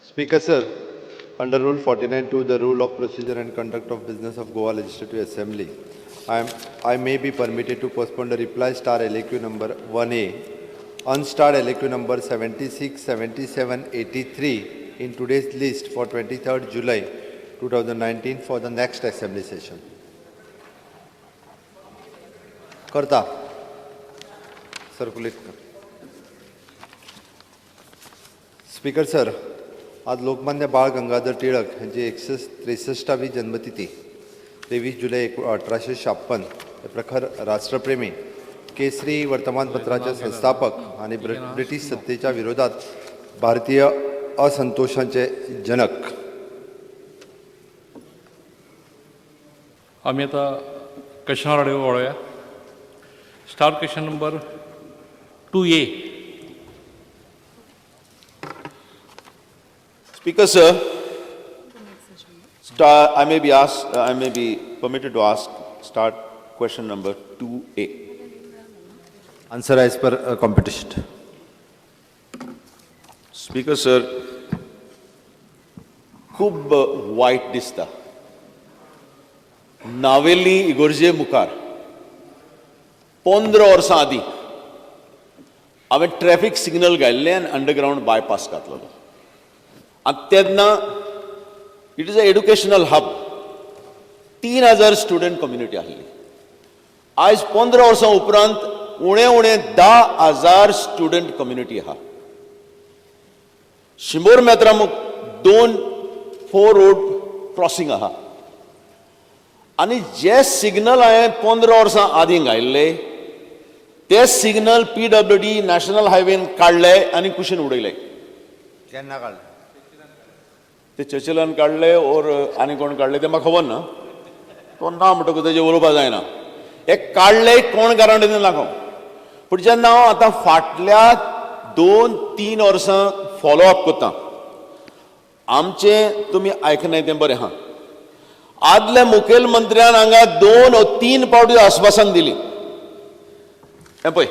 Speaker sir, under Rule 49(2), the Rule of Procedure and Conduct of Business of Goa Legislative Assembly, I may be permitted to postpone the reply star LAQ number 1A, unstarred LAQ number 76, 77, 83 in today's list for 23rd July 2019 for the next assembly session. Karta, circulate. Speaker sir, आज लोकमान्य बाळ गंगाधर टिळक यांची 163वी जन्मतिथी 23 जुलै 1856 हे प्रखर राष्ट्रप्रेमी, केसरी वर्तमानपत्राचे संस्थापक आणि British सत्तेच्या विरोधात भारतीय असंतोषांचे जनक. आम्ही आता क्वेश्चनाकडे वळूया. Star question number 2A. Speaker sir, I may be permitted to ask start question number 2A. Answer as per competition. Speaker sir, खूब वायट दिसता नावेली इगोर्जे मुखार 15 वर्सां आदीं हांवें ट्रॅफिक सिग्नल घाल्लें आनी अंडरग्रावंड बायपास घातलेलो. आनी तेन्ना it is a educational hub, 3000 student community आसली. आयज 15 वर्सां उपरांत उणे उणे 10,000 स्टुडंट कम्युनिटी आहा. 100 मेत्रां 2 4 रोड क्रॉसिंग आहा आनी जे सिग्नल हांवें 15 वर्सां आदीं घायल्ले ते सिग्नल PWD national हायवेन काडले आनी कुशीन उडयले. केन्ना काडले? ते चर्चिलान काडले ओर आनी कोण काडले ते म्हाका खबर ना, तो ना म्हणटकूच तेजेर उलोवपा जायना. हे काडले कोण कारण दिना. पूण जेन्ना हांव आतां फाटल्या 2-3 वर्सां फॉलो अप करता, आमचें तुमी आयकनाय तें बरें आहा. आदल्या मुखेलमंत्र्यान हांगा 2 o 3 फावटी आस्वासन दिली. हें पळय,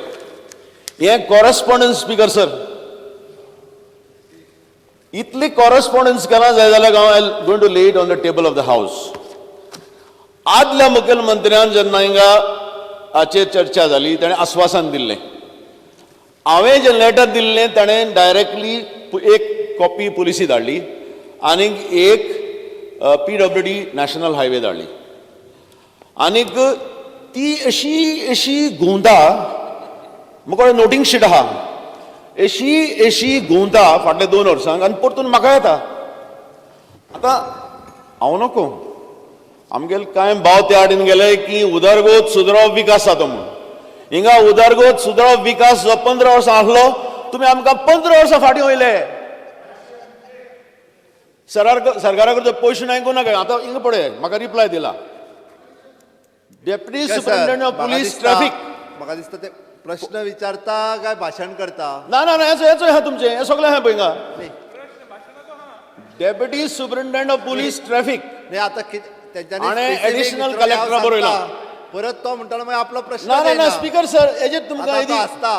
हें कॉरस्पॉन्डन्स स्पीकर सर, इतली कॉरस्पॉन्डन्स केला जाय जाल्यार हांव I going to lay it on the table of the house. आदल्या मुखेलमंत्र्यान जेन्ना हिंगा हाचेर चर्चा जाली ताणें आस्वासन दिल्लें. हांवें जें लेटर दिल्लें ताणें डायरेक्टली एक कॉपी पुलिसी धाडली आनीक एक PWD national highway धाडली. आनीक ती अशी अशी घुंवता, म्हाका नोटींग शीट आहा, अशी अशी घुंवता फाटल्या 2 वर्सांक आनी परतून म्हाका येता. आतां हांव नको, आमगेले कांय भाव त्या आडीन गेले की उदरगत सुदराव विकास जाता म्हूण. हिंगा उदरगत सुदराव विकास जो 15 वर्सां आसलो, तुमी आमकां 15 वर्सां फाटीं वयले. सरकारा कडचे पयशे आयकूं नाका. आतां हिंगा पळय म्हाका रिप्लाय दिला deputy superintendent of police traffic. म्हाका दिसता ते प्रश्न विचारता काय भाशण करता? ना ना ना, हेचो आहा तुमचें, हें सगळें आहा पळय हिंगा. Deputy superintendent of police traffic नाही आतां आनी एडिशनल कलेक्टरा बरयला. परत तो म्हणटालो मागीर आपलो प्रश्न ना ना स्पीकर सर, हेजेर तुमकां आसता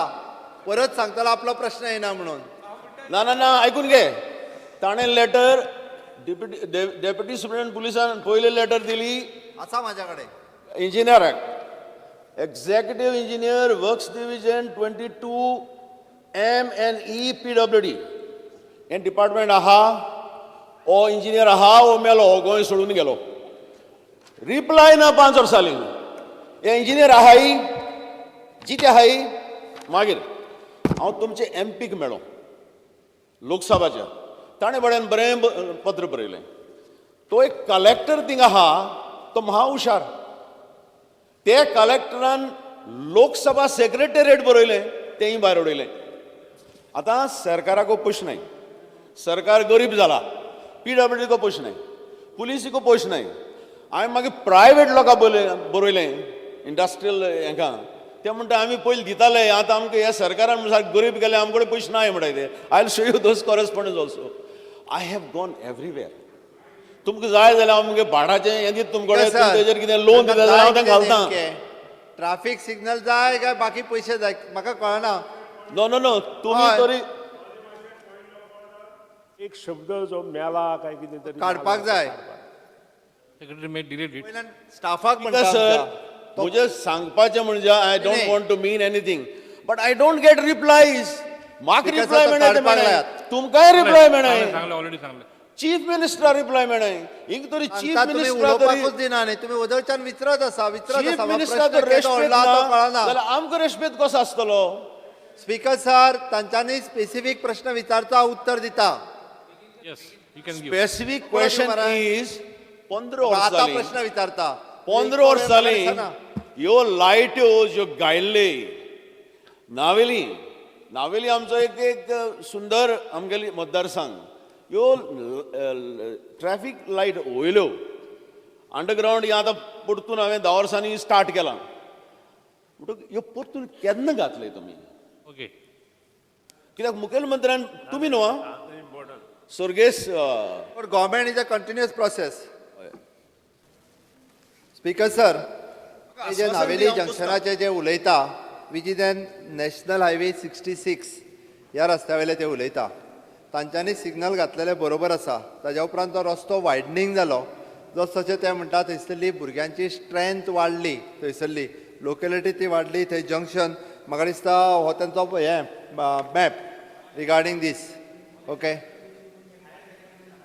परत सांगतालो आपलो प्रश्न येना म्हणून. ना ना ना, आयकून घे. ताणें लेटर डेप्युटी सुप्रिंटेंडंट पुलिसान पयली लेटर दिली आसा म्हाज्या कडेन इंजिनियराक, executive engineer works division 22 M&E PWD हें डिपार्टमेंट आहा. ओ इंजिनियर आहा, ओ मेलो, हो गोंय सोडून गेलो. रिप्लाय ना 5 वर्सां जालीं. हे इंजिनियर आहाय जिते आहाय. मागीर हांव तुमचे एमपीक मेळो लोकसभाच्या, ताणें बऱ्यान बरें पत्र बरयलें. तो एक कलेक्टर थिंगा आहा, तो म्हा हुशार. ते कलेक्टरान लोकसभा सेक्रेटेरिएट बरयलें, तेंय भायर उडयलें. आतां सरकाराको पयशे नाय, सरकार गरीब जाला, PWDको पयशे नाय, पुलिसीको पयशे नाय. हांवें मागीर प्रायवेट लोकां बरयलें इंडस्ट्रियल हेंकां, ते म्हणटा आमी पयलीं दिताले, आतां आमकां ह्या सरकारान सारकें गरीब गेले, आमचे कडेन पयशे नाय म्हणटा ते. I will show you those correspondence also. I have gone everywhere. तुमकां जाय जाल्यार हांव मुगे भाडाचें हें दिता तुमचे कडेन, तेजेर कितें लोन दिता जाल्यार हांव तांकां घालता. ट्राफीक सिग्नल जाय काय बाकी पयशे जाय म्हाका कळना. नो नो नो, तुमी तरी एक शब्द जो मेला काय कितें तरी काडपाक जाय. Secretary may delete it. वयल्यान स्टाफाक म्हणटा सर आमच्या. म्हजे सांगपाचें म्हणजे I don't नाही. Want to mean anything but I don't get replies. म्हाका Because reply आतां मेळना ते काडपाक मेळना लायात. तुमकांय रिप्लाय मेळना सांगले ऑलरेडी सांगले. चीफ मिनिस्टर रिप्लाय मेळना इंक तरी चीफ आमकां तुमी मिनिस्टर तरी उलोवपाकूच दिना न्ही, तुमी वदळच्यान विचरत आसा, विचरत चीफ आसा. मिनिस्टर प्रश्न तर केदो रेस्पेद व्हडलो आहा तो ना कळना. जाल्यार आमकां रेस्पेद कसो आसतलो? स्पीकर सर, तांच्यांनी स्पेसिफीक प्रश्न विचारता, उत्तर दिता. Yes, you can give. Specific question is 15 वर्सां आतां जालीं प्रश्न विचारता. 15 वर्सां जालीं ह्यो लायट्यो ज्यो गायल्ले नावेली, नावेली आमचो एक एक सुंदर आमगेली मतदारसंघ, ह्यो ट्रॅफीक लायट वयल्यो अंडरग्रावंड ही आतां परतून हांवें 10 वर्सांनी स्टार्ट केलां, म्हणटकच ह्यो परतून केन्ना घातले तुमी? ओके. कित्याक मुखेलमंत्र्यान तुमी न्हू आं सर्गेस Government is a continuous process. Speaker sir, हे जे आश्वासन नावेली दिवन जंक्शनाचे जे उलयता, which is an national highway 66 ह्या रस्त्या वयले ते उलयता, तांच्यांनी सिग्नल घातलेले बरोबर आसा. ताज्या उपरांत तो रस्तो वायडनींग जालो, जस तशें ते म्हणटा थंयसरली भुरग्यांची स्ट्रेंथ वाडली, थंयसरली लोकेलिटी ती वाडली. थंय जंक्शन म्हाका दिसता हो तेंचो हें map regarding this. Okay,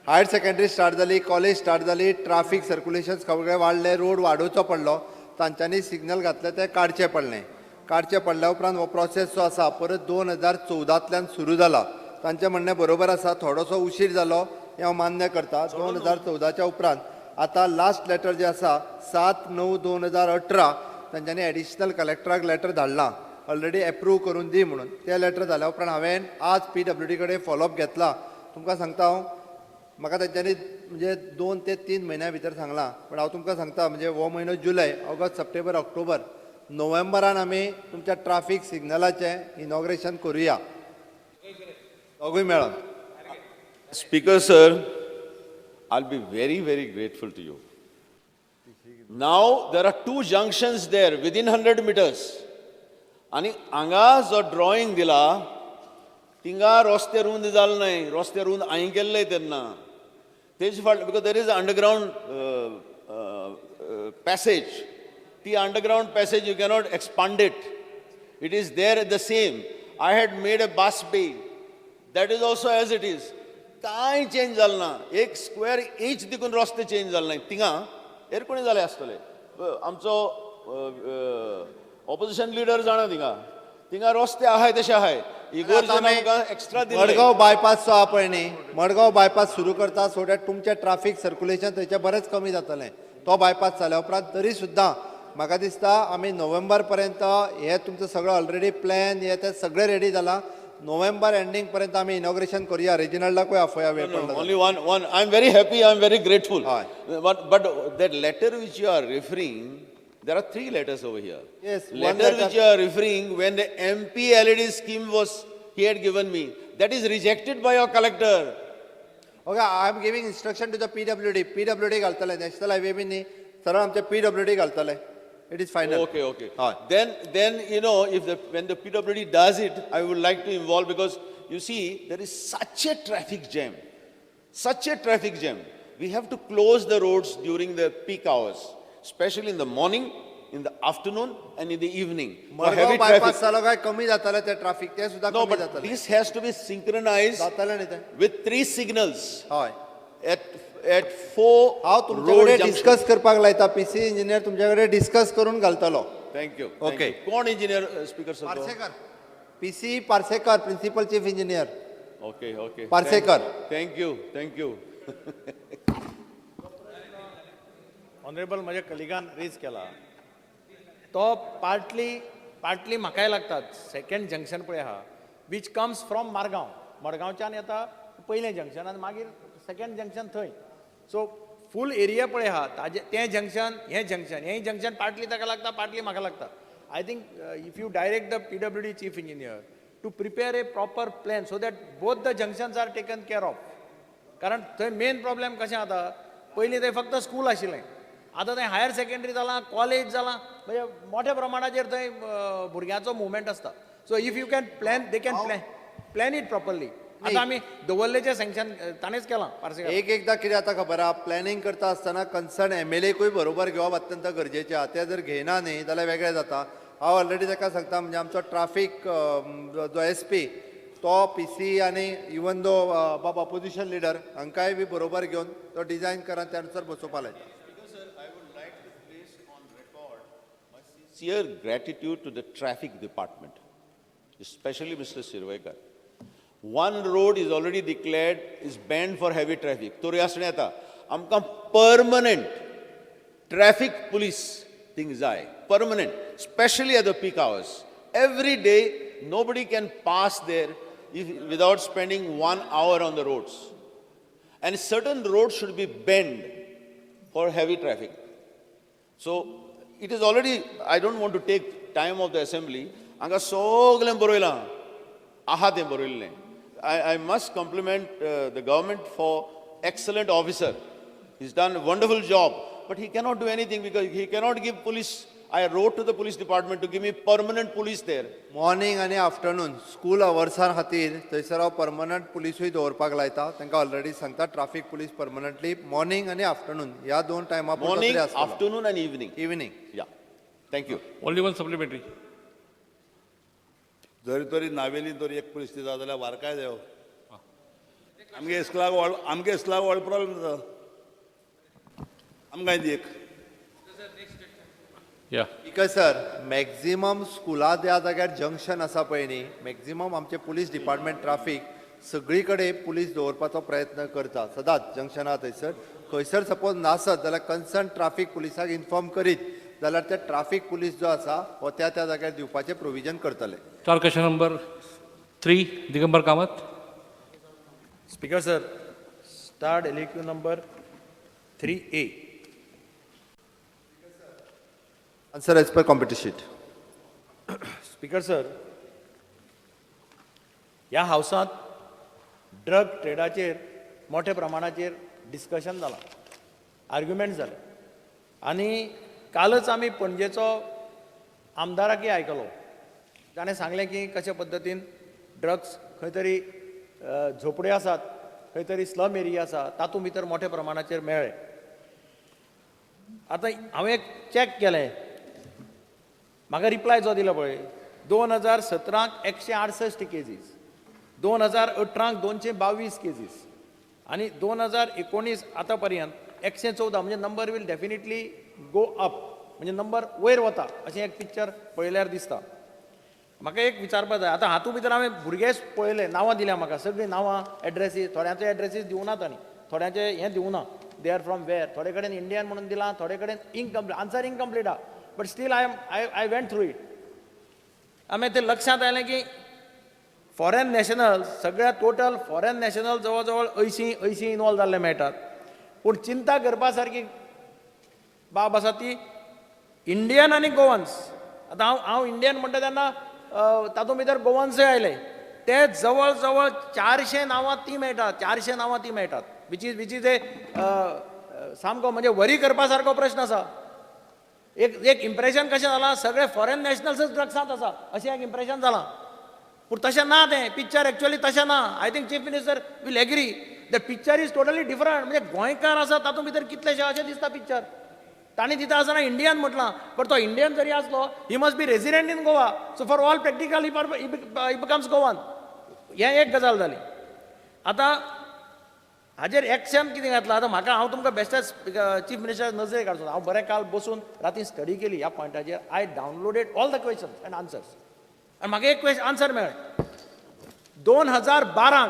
higher secondary start जाली, कॉलेज स्टार्ट जाली, ट्राफीक सर्कुलेशन सगळें वाडलें, रोड वाडोवचो पडलो, तांच्यांनी सिग्नल घातले ते काडचे पडले. काडचे पडल्या उपरांत हो प्रोसेस जो आसा परत 2014तल्यान सुरू जाला. तांचें म्हणणें बरोबर आसा, थोडोसो उशीर जालो हें हांव मान्य करता. 2014च्या उपरांत आतां लास्ट लेटर जें आसा 7/9/2018 तांच्यांनी एडिशनल कलेक्टराक लेटर धाडलां ऑलरेडी एप्रूव करून दी म्हणून. तें लेटर जाल्या उपरांत हांवें आज PWD कडेन फॉलोअप घेतला. तुमकां सांगता हांव, म्हाका तेंच्यांनी म्हणजे 2 ते 3 म्हयन्या भितर सांगलां, पण हांव तुमकां सांगता म्हणजे हो म्हयनो जुलय, ऑगस्ट, सप्टेंबर, ऑक्टोबर, नोव्हेंबरान आमी तुमच्या ट्राफीक सिग्नलाचें इनॉग्रेशन करुया दोगूय मेळोन. Speaker sir, I'll be very, very grateful to you. Now there are two junctions there within 100 meters. आनी हांगा जो ड्रॉइंग दिला थिंगा रस्ते रूंद जाले न्हय, रस्ते रूंद हांवें केल्ले तेन्ना तेजे फाटल्यान because there is underground passage, ती underground passage you cannot expand it, it is there the same. I had made a bus bay, that is also as it is, कांय चेंज जालें ना, एक स्क्वेअर इंच देखून रस्ते change जाले नाय थिंगा. हेर कोणी जाले आसतले, आमचो ऑपोजिशन लिडर जाणा, थिंगा थिंगा रस्ते आहाय तशे आहाय. इगोर्जेन आमकां एक्स्ट्रा दिल्ले. मडगांव बायपास जो आहा पळय न्ही, मडगांव बायपास सुरू करता सो that तुमचें ट्राफीक सर्कुलेशन थंयचें बरेंच कमी जातलें तो बायपास जाल्या उपरांत. तरी सुद्दां म्हाका दिसता आमी नोव्हेंबर पर्यंत हे तुमचो सगळो ऑलरेडी प्लॅन हे ते सगळें रेडी जालां, नोव्हेंबर एंडींग पर्यंत आमी इनॉग्रेशन करुया. रेजिनल्डाकूय आफोया वेळ पडलो जाल्यार. Only one, one. I'm very happy, I'm very grateful. Aye. But that letter which you are referring, there are three letters over here. Yes, one Letter letter. which you are referring, when the MP LED scheme was, he had given me, that is rejected by your collector. Okay, I am giving instruction to the PWD. PWD घालतले national highway बी न्ही, सरळ आमचे PWD घालतले. It is final. Okay, okay. Aye. Then you know, if the, when the PWD does it, I would like to involve because you see, there is such a traffic jam, such a traffic jam. We have to close the roads during the peak hours, especially in the morning, in the afternoon, and in the evening. For Madgaon heavy bypass traffic. जालो काय कमी जातालें तें traffic, तें सुद्दां No, कमी but जातालें. this has to be synchronized जातालें न्ही तें. with three signals हय. at four हांव तुमचे road कडेन junctions. Discuss करपाक लायता, पीसी इंजिनियर तुमचे कडेन डिस्कस करून घालतलो. Thank you. Thank Okay. you. कोण engineer, speaker sir? Parsekar, PC Parsekar, principal chief engineer. Okay, okay. Parsekar. Thank you, thank you. Honourable म्हज्या कलिगान रेज केला तो पार्टली म्हाकाय लागतात. सेकंड जंक्शन पळय आहा which comes from Margao, मडगांवच्यान येता पयलें जंक्शन आनी मागीर सेकंड जंक्शन थंय. सो फूल एरिया पळय आहा ताजें तें जंक्शन, हें जंक्शन, हें जंक्शन पार्टली ताका लागता, पार्टली म्हाका लागता. I think if you direct the PWD chief engineer to prepare a proper plan so that both the junctions are taken care of. कारण थंय मेन प्रॉब्लेम कशें जाता, पयलीं थंय फक्त स्कूल आशिल्लें, आतां थंय हायर सेकंडरी जालां, कॉलेज जालां, म्हणजे मोठ्या प्रमाणाचेर थंय भुरग्यांचो मुवमेंट आसता. So if you can plan, they can plan it properly. आतां आमी दवरलेचें सँक्शन ताणेंच केलां पार्सेकार. एक एकदां कितें जाता खबर आहा, प्लॅनिंग करता आसतना कन्सर्न एमएलएकूय बरोबर घेवप अत्यंत गरजेचें आहा. ते जर घेयना न्ही जाल्यार वेगळें जाता. हांव ऑलरेडी ताका सांगता, म्हणजे आमचो ट्राफीक जो एसपी तो पीसी आनी इवन दो बाब ऑपोजिशन लिडर हांकांय बी बरोबर घेवन तो डिजायन करा, त्या अनुसार बसोवपा लायता. Sincere gratitude to the traffic department, especially Mr. Sirvaikar. One road is already declared is banned for heavy traffic. तोरी आसणे येता आमकां permanent traffic police thing जाय, permanent, especially at the peak hours. Every day nobody can pass there if without spending 1 hour on the roads. And certain roads should be banned for heavy traffic. So it is already, I don't want to take time of the assembly, हांगा सगळें बरयलां आहा तें बरयल्लें. I must compliment the government for excellent officer. He's done a wonderful job, but he cannot do anything because he cannot give police. I wrote to the police department to give me permanent police there. Morning आनी afternoon school अवर्सां खातीर थंयसर हांव permanent पुलिसूय दवरपाक लायता. तांकां already सांगता, traffic police permanently morning आनी afternoon ह्या दोन टायमा. Morning, afternoon and evening. Evening. Yeah, thank you. Only one supplementary. जरी तरी नावेली तरी एक पुलीस दिता जाल्यार वारकाय जायो. आमगे इस्कुलाक व्हड, आमगे इस्कुलाक व्हड प्रॉब्लेम जाता आमकां एक. Yeah. Because sir maximum स्कुलां ज्या जाग्यार जंक्शन आसा पळय न्ही, मॅक्झिमम आमचे पुलीस डिपार्टमेंट ट्राफीक सगळी कडेन पुलीस दवरपाचो प्रयत्न करता सदांच जंक्शना थंयसर. खंयसर सपोज नासत जाल्यार कन्सर्न ट्राफीक पुलिसाक इन्फॉर्म करीत जाल्यार ते ट्राफीक पुलीस जो आसा हो त्या त्या जाग्यार दिवपाचें प्रोविजन करतले. Star question number 3, Digambar Kamat. Speaker sir, starred LAQ number 3A. Answer as per computer sheet. Speaker sir, ह्या हावसांत ड्रग ट्रेडाचेर मोठ्या प्रमाणाचेर डिस्कशन जालां, आर्ग्युमेंट जाले आनी कालच आमी पणजेचो आमदाराकय आयकलो, ताणें सांगलें की कशे पद्दतीन ड्रग्स खंय तरी झोपड्यो आसात, खंय तरी स्लम एरिया आसा, तातूंत भितर मोठ्या प्रमाणाचेर मेळ्ळे. आतां हांवें एक चॅक केलें, म्हाका रिप्लाय जो दिलो पळय, 2017 168 केजीस, 2018 222 केजीस आनी 2019 आतां पर्यंत 114, म्हणजे number will definitely go up, म्हणजे नंबर वयर वता अशें एक पिक्चर पळयल्यार दिसता. म्हाका एक विचारपा जाय, आतां हातूंत भितर हांवें भुरगेच पळयले, नांवां दिल्या म्हाका, सगळीं नांवां, एड्रेसीस, थोड्यांचे एड्रेसीस दिवनात आनी थोड्यांचे हें दिवना, they are from where, थोडे कडेन इंडियन म्हणून दिलां, थोडे कडेन इनकम्प्लीट, आन्सर इनकम्प्लीट आहा, but still I went through it. आमी ते लक्षांत आयलें की फॉरेन नॅशनल सगळ्या टोटल फॉरेन नॅशनल जवळ जवळ 80 इनवॉल्व जाल्ले मेळटात. पूण चिंता करपा सारकी बाब आसा ती इंडियन आनी गोवन्स. आतां हांव इंडियन म्हणटा तेन्ना तातूंत भितर गोवन्सय आयले, ते जवळ जवळ 400 नांवां ती मेळटात, 400 नांवां ती मेळटात, which is a सामको म्हणजे वरी करपा सारको प्रश्न आसा. एक एक इम्प्रेशन कशें जालां, सगळे फॉरेन नॅशनल्सच ड्रग्सांत आसा अशें एक इम्प्रेशन जालां, पूण तशें ना, तें पिक्चर एक्चुअली तशें ना. I think chief minister will agree the picture is totally different. म्हणजे गोंयकार आसा तातूंत भितर कितलेशे अशें दिसता पिक्चर. तांणी दिता आसतना इंडियन म्हटलां, बट तो इंडियन जरी आसलो he must be resident in Goa, so for all practical he becomes Goan. हें एक गजाल जाली. आतां हाजेर एक्शन कितें घातलां, आतां म्हाका हांव तुमकां बेश्टेच चीफ मिनिस्टर नजरेक हाडचो, हांव बरें काल बसून राती स्टडी केली ह्या पॉयंटाचेर. I downloaded all the questions and answers आनी म्हाका एक क्वेश्चन आन्सर मेळ्ळें. 2012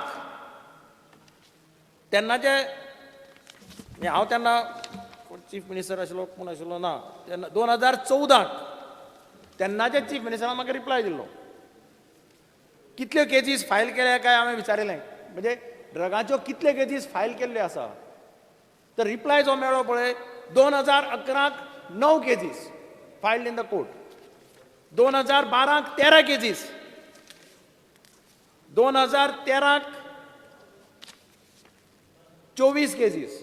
तेन्नाचे, हांव तेन्ना चीफ मिनिस्टर आशिल्लो कोण आशिल्लो ना, तेन्ना 2014 तेन्नाचे चीफ मिनिस्टरान म्हाका रिप्लाय दिल्लो, कितल्यो केजीस फायल केल्या काय हांवें विचारिल्लें, म्हणजे ड्रगाच्यो कितले केजीस फायल केल्ल्यो आसा. तर रिप्लाय जो मेळ्ळो पळय, 2011 9 cages filed in the court, 2012 13 cages, 2013 24 cages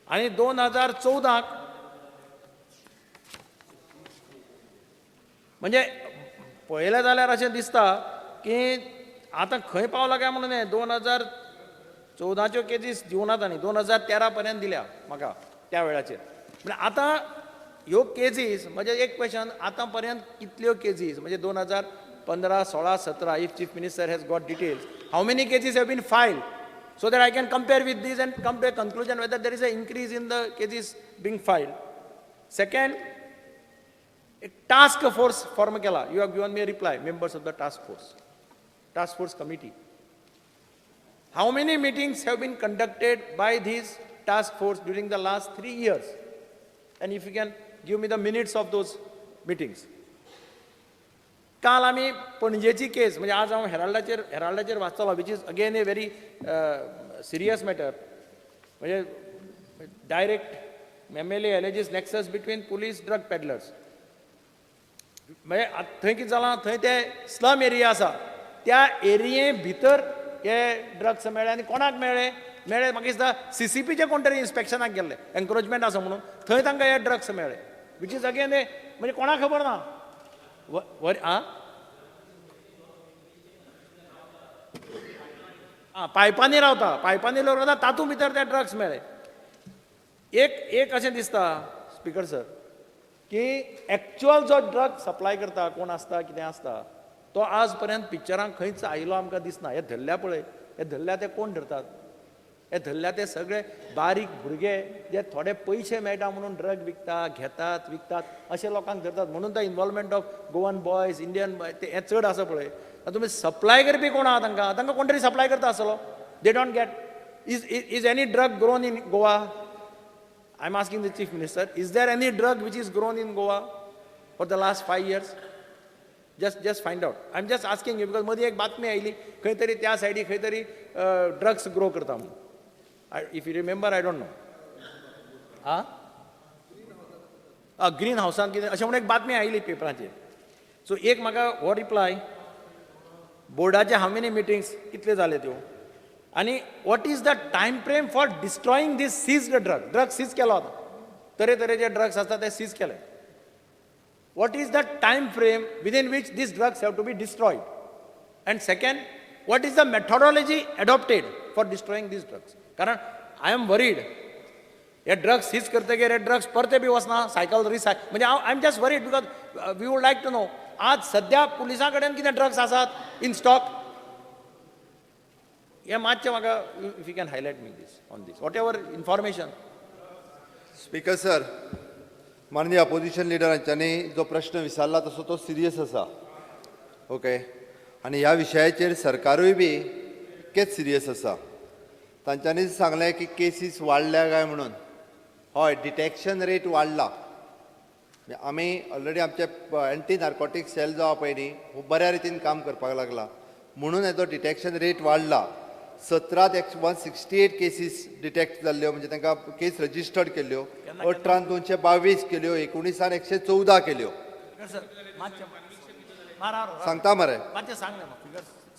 आनी 2014 म्हणजे पळयलें जाल्यार अशें दिसता की आतां खंय पावला काय म्हणून हें 2014च्यो केजीस दिवना तांणी, 2013 पर्यंत दिल्या म्हाका त्या वेळाचेर. म्हळ्यार आतां ह्यो केजीस, म्हजें एक क्वेशन, आतां पर्यंत कितल्यो केजीस, म्हणजे 2015, 16, 17, if chief minister has got details, how many cases have been filed so that I can compare with these and come to a conclusion whether there is an increase in the cases being filed. Second, a task force form kela. You have given me a reply, members of the task force committee. How many meetings have been conducted by this task force during the last 3 years? And if you can give me the minutes of those meetings. काल आमी पणजेची केस, म्हणजे आज हांव हेराल्डाचेर वाचतालो, which is again a very serious matter. म्हणजे direct MLA alleges nexus between police drug peddlers. म्हणजे थंय कितें जालां, थंय ते स्लम एरिया आसा, त्या एरिये भितर हे ड्रग्स मेळ्ळे. आनी कोणाक मेळ्ळे? मेळ्ळे म्हाका दिसता सीसीपीचे कोण तरी इन्स्पेक्शनाक गेल्ले, एन्क्रोचमेंट आसा म्हणून, थंय तांकां हे ड्रग्स मेळ्ळे, which is again ए, म्हणजे कोणाक खबर ना. आ पायपांनी रावता, पायपांनी लोक रावता, तातूंत भितर ते ड्रग्स मेळ्ळे. एक एक अशें दिसता स्पीकर सर की एक्चुअल जो ड्रग सप्लाय करता कोण आसता कितें आसता तो आज पर्यंत पिक्चरांक खंयच आयिल्लो आमकां दिसना. हे धरल्या पळय, हे धरल्या ते कोण धरतात? हे धरल्या ते सगळे बारीक भुरगे जे थोडे पयशे मेळटा म्हणून ड्रग विकता, घेतात, विकतात, अशे लोकांक धरतात. म्हणून तो involvement of Goan boys, Indian boy ते हें चड आसा पळय. आतां तुमी सप्लाय करपी कोण आहा तांकां? तांकां कोण तरी सप्लाय करता आसतलो. They don't get. Is any drug grown in Goa? I am asking the chief minister, is there any drug which is grown in Goa for the last 5 years? Just find out. I am just asking you because मदीं एक बातमी आयली खंय तरी त्या सायडी खंय तरी ड्रग्स ग्रो करता म्हणून. If you remember, I don't know. आं, ग्रीन हावसान कितें अशें म्हणून एक बातमी आयली पेपराचेर. सो एक म्हाका हो रिप्लाय, बोर्डाचे हाव मेनी मिटिंग्स कितले जाले त्यो, आनी what is the time frame for destroying this seized drug? Drug seize केलो आतां, तरेतरेचे ड्रग्स आसता ते सीज केले. What is the time frame within which these drugs have to be destroyed? And second, what is the methodology adopted for destroying these drugs? कारण I am worried, hey drugs seize करतकीर हे drugs परते बी वचना, cycle रिसाय, म्हणजे हांव I am just worried because we would like to know आज सद्या पुलिसां कडेन कितें ड्रग्स आसात इन स्टॉक. हें मातशें म्हाका if you can highlight me this on this whatever information. Speaker sir, माननीय अपोजिशन लिडर हांच्यांनी जो प्रश्न विचारला तसो तो सिरियस आसा. ओके, आनी ह्या विशयाचेर सरकारूय बी इतकेच सिरियस आसा. तांच्यांनी सांगलें की केसीस वाडल्या काय म्हणून. हय, डिटेक्शन रेट वाडला. आमी ऑलरेडी आमचे एंटी नार्कोटीक सेल जो आहा पळय न्ही, हो बऱ्या रितीन काम करपाक लागला म्हणून हेजो डिटेक्शन रेट वाडला. 17 168 केसीस डिटेक्ट जाल्ल्यो, म्हणजे तांकां केस रजिस्टर्ड केल्ल्यो. 18 222 केल्यो, 19 114 केल्यो. सांगता मरे,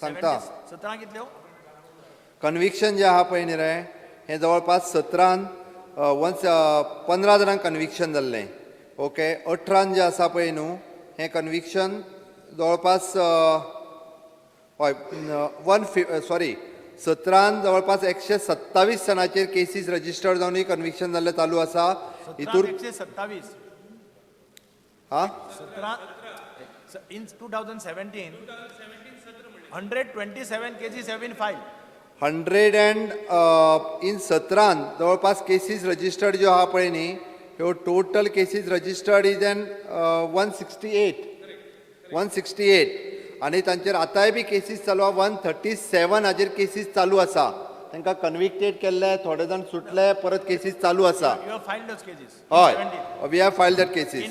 सांगता. 17 कितल्यो कन्विक्शन जें आहा पळय न्ही रे, हें जवळपास 17 15 जाणांक कन्विक्शन जाल्लें. ओके, 18 जें आसा पळय न्हू हें कन्विक्शन जवळपास हय 17 जवळपास 127 जाणांचेर केसीस रजिस्टर्ड जावन कन्विक्शन जाल्लें चालू आसा. हितूर 127 हा 17 in 2017 127 cases have been filed. 100 and in 17 जवळपास केसीस रजिस्टर्ड ज्यो आहा पळय न्ही, ह्यो total cases registered is an 168 168 आनी तांचेर आतांय बी केसीस चालू आहा. 137 हाजेर केसीस चालू आसा. तांकां कन्विक्टेड केल्ले, थोडे जाण सुटले, परत केसीस चालू आसा. हय, we have filed that cases.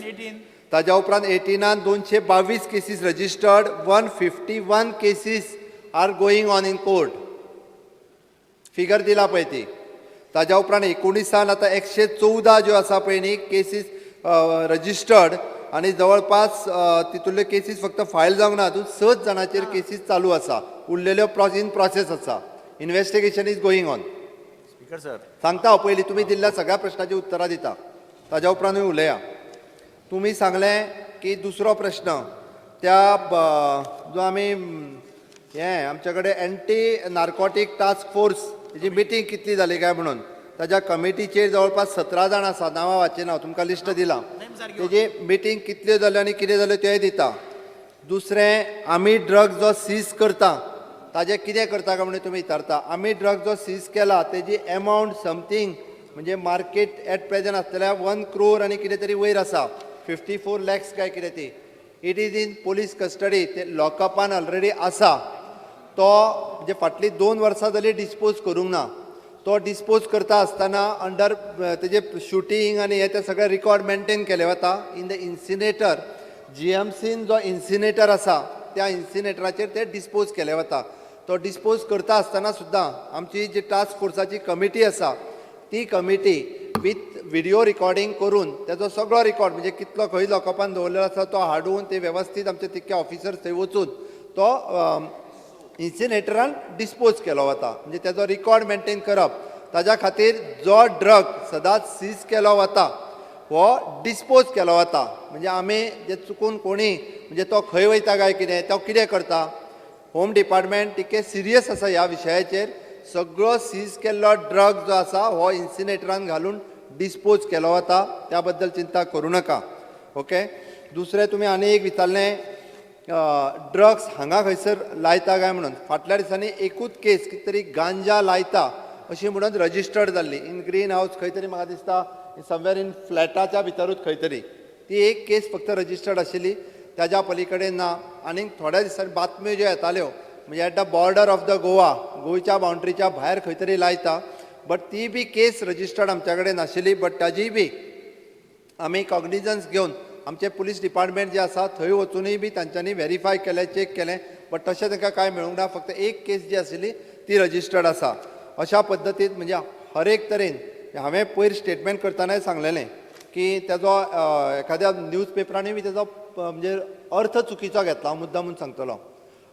ताज्या उपरांत 18 222 cases registered, 151 cases are going on in court. Figure दिला पळय ती. ताज्या उपरांत 19 आतां 114 ज्यो आसा पळय न्ही केसीस रजिस्टर्ड आनी जवळपास तितूंतल्यो केसीस फक्त फायल जावंक ना, अजून 6 जाणांचेर केसीस चालू आसा, उरलेल्यो इन प्रोसेस आसा. Investigation is going on. Speaker sir, सांगता हांव पयलीं तुमी दिल्ल्या सगळ्या प्रश्नाची उत्तरां दिता, ताज्या उपरांतूय उलया. तुमी सांगलें की दुसरो प्रश्न त्या जो आमी हें आमचे कडेन एंटी नार्कोटीक टास्क फोर्स हेजी मिटींग कितली जाली काय म्हणून ताज्या कमिटीचेर जवळपास 17 जाण आसा, नांवां वाचिना हांव, तुमकां लिस्ट दिलां. तेजी मिटींग कितल्यो जाल्यो आनी कितें जाल्यो तेंय दिता. दुसरें, आमी ड्रग्स जो सीज करता ताजें कितें करता काय म्हणून तुमी विचारता. आमी ड्रग्स जो सीज केला तेजी एमावंट समथींग म्हणजे मार्केट एट प्रेजंट आसतल्या 1 crore आनी कितें तरी वयर आसा, 54 lakhs काय कितें ती. It is in police custody, ते लॉकअपान ऑलरेडी आसा. तो म्हणजे फाटलीं 2 वर्सां जाली डिस्पोज करूंक ना. तो डिस्पोज करता आसतना अंडर तेजे शुटींग आनी हे ते सगळे रिकॉर्ड मेनटेन केले वता इन the इन्सिनेटर. जीएमसीन जो इन्सिनेटर आसा त्या इन्सिनेटराचेर ते डिस्पोज केले वता. तो डिस्पोज करता आसतना सुद्दां आमची जी टास्क फोर्साची कमिटी आसा ती कमिटी विथ विडियो रिकॉर्डिंग करून तेजो सगळो रिकॉर्ड म्हणजे कितलो खंय लॉकअपान दवरलेलो आसा तो हाडून ते वेवस्थीत आमचे तितके ऑफिसर्स थंय वचून तो इन्सिनेटरान डिस्पोज केलो वता. म्हणजे तेजो रिकॉर्ड मेनटेन करप, ताज्या खातीर जो ड्रग सदांच सीज केलो वता हो डिस्पोज केलो वता. म्हणजे आमी जे चुकून कोणी म्हणजे तो खंय वयता काय कितें, तो कितें करता, होम डिपार्टमेंट तितकें सिरियस आसा ह्या विशयाचेर. सगळो सीज केल्लो ड्रग जो आसा हो इन्सिनेटरान घालून डिस्पोज केलो वता, त्या बद्दल चिंता करूं नाका. ओके. दुसरें तुमी आनी एक विचारलें ड्रग्स हांगा खंयसर लायता काय म्हणून. फाटल्या दिसांनी एकूच केस कितें तरी गांजा लायता अशी म्हणून रजिस्टर्ड जाल्ली इन ग्रीन हावस खंय तरी, म्हाका दिसता समवेर इन फ्लॅटाच्या भितरूच खंय तरी ती एक केस फक्त रजिस्टर्ड आशिल्ली, ताज्या पलीकडे ना. आनीक थोड्या दिसांनी बातम्यो ज्यो येताल्यो म्हणजे at the border of the Goa, गोंयच्या बाउंड्रीच्या भायर खंय तरी लायता, बट ती बी केस रजिस्टर्ड आमच्या कडेन नाशिल्ली. बट ताजीय बी आमी कॉग्निजन्स घेवन आमचे पुलीस डिपार्टमेंट जे आसा थंय वचुनूय बी तांच्यांनी व्हेरीफाय केलें, चॅक केलें, बट तशें तांकां कांय मेळूंक ना. फक्त एक केस जी आशिल्ली ती रजिस्टर्ड आसा. अशा पद्दतीन म्हणजे हर एक तरेन हांवें पयर स्टेटमेंट करतनाय सांगलेलें की तेजो एखाद्या न्यूज पेपरांनी बी तेजो म्हणजे अर्थ चुकीचो घेतला, हांव मुद्दाम म्हूण सांगतलो.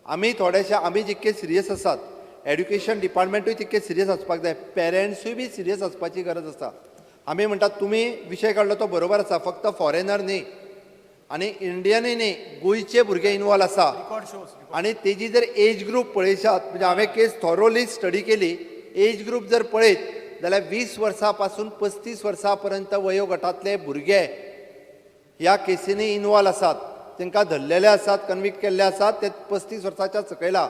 आमी थोडेशे आमी जितके सिरियस आसात, एड्युकेशन डिपार्टमेंटूय तितके सिरियस आसपाक जाय, पेरंट्सूय बी सिरियस आसपाची गरज आसा. आमी म्हणटात तुमी विशय काडलो तो बरोबर आसा, फक्त फॉरेनर न्ही आनी इंडियनूय न्ही, गोंयचे भुरगे इनवॉल्व आसा. आनी तेजी जर एज ग्रूप पळयशात म्हणजे हांवें केस थॉरोली स्टडी केली, एज ग्रूप जर पळयत जाल्यार 20 वर्सां पासून 35 वर्सां पर्यंत वयोगटांतले भुरगे ह्या केसींनी इनवॉल्व आसात, तांकां धरलेले आसात, कन्विक्ट केल्ले आसात, ते 35 वर्साच्या सकयला.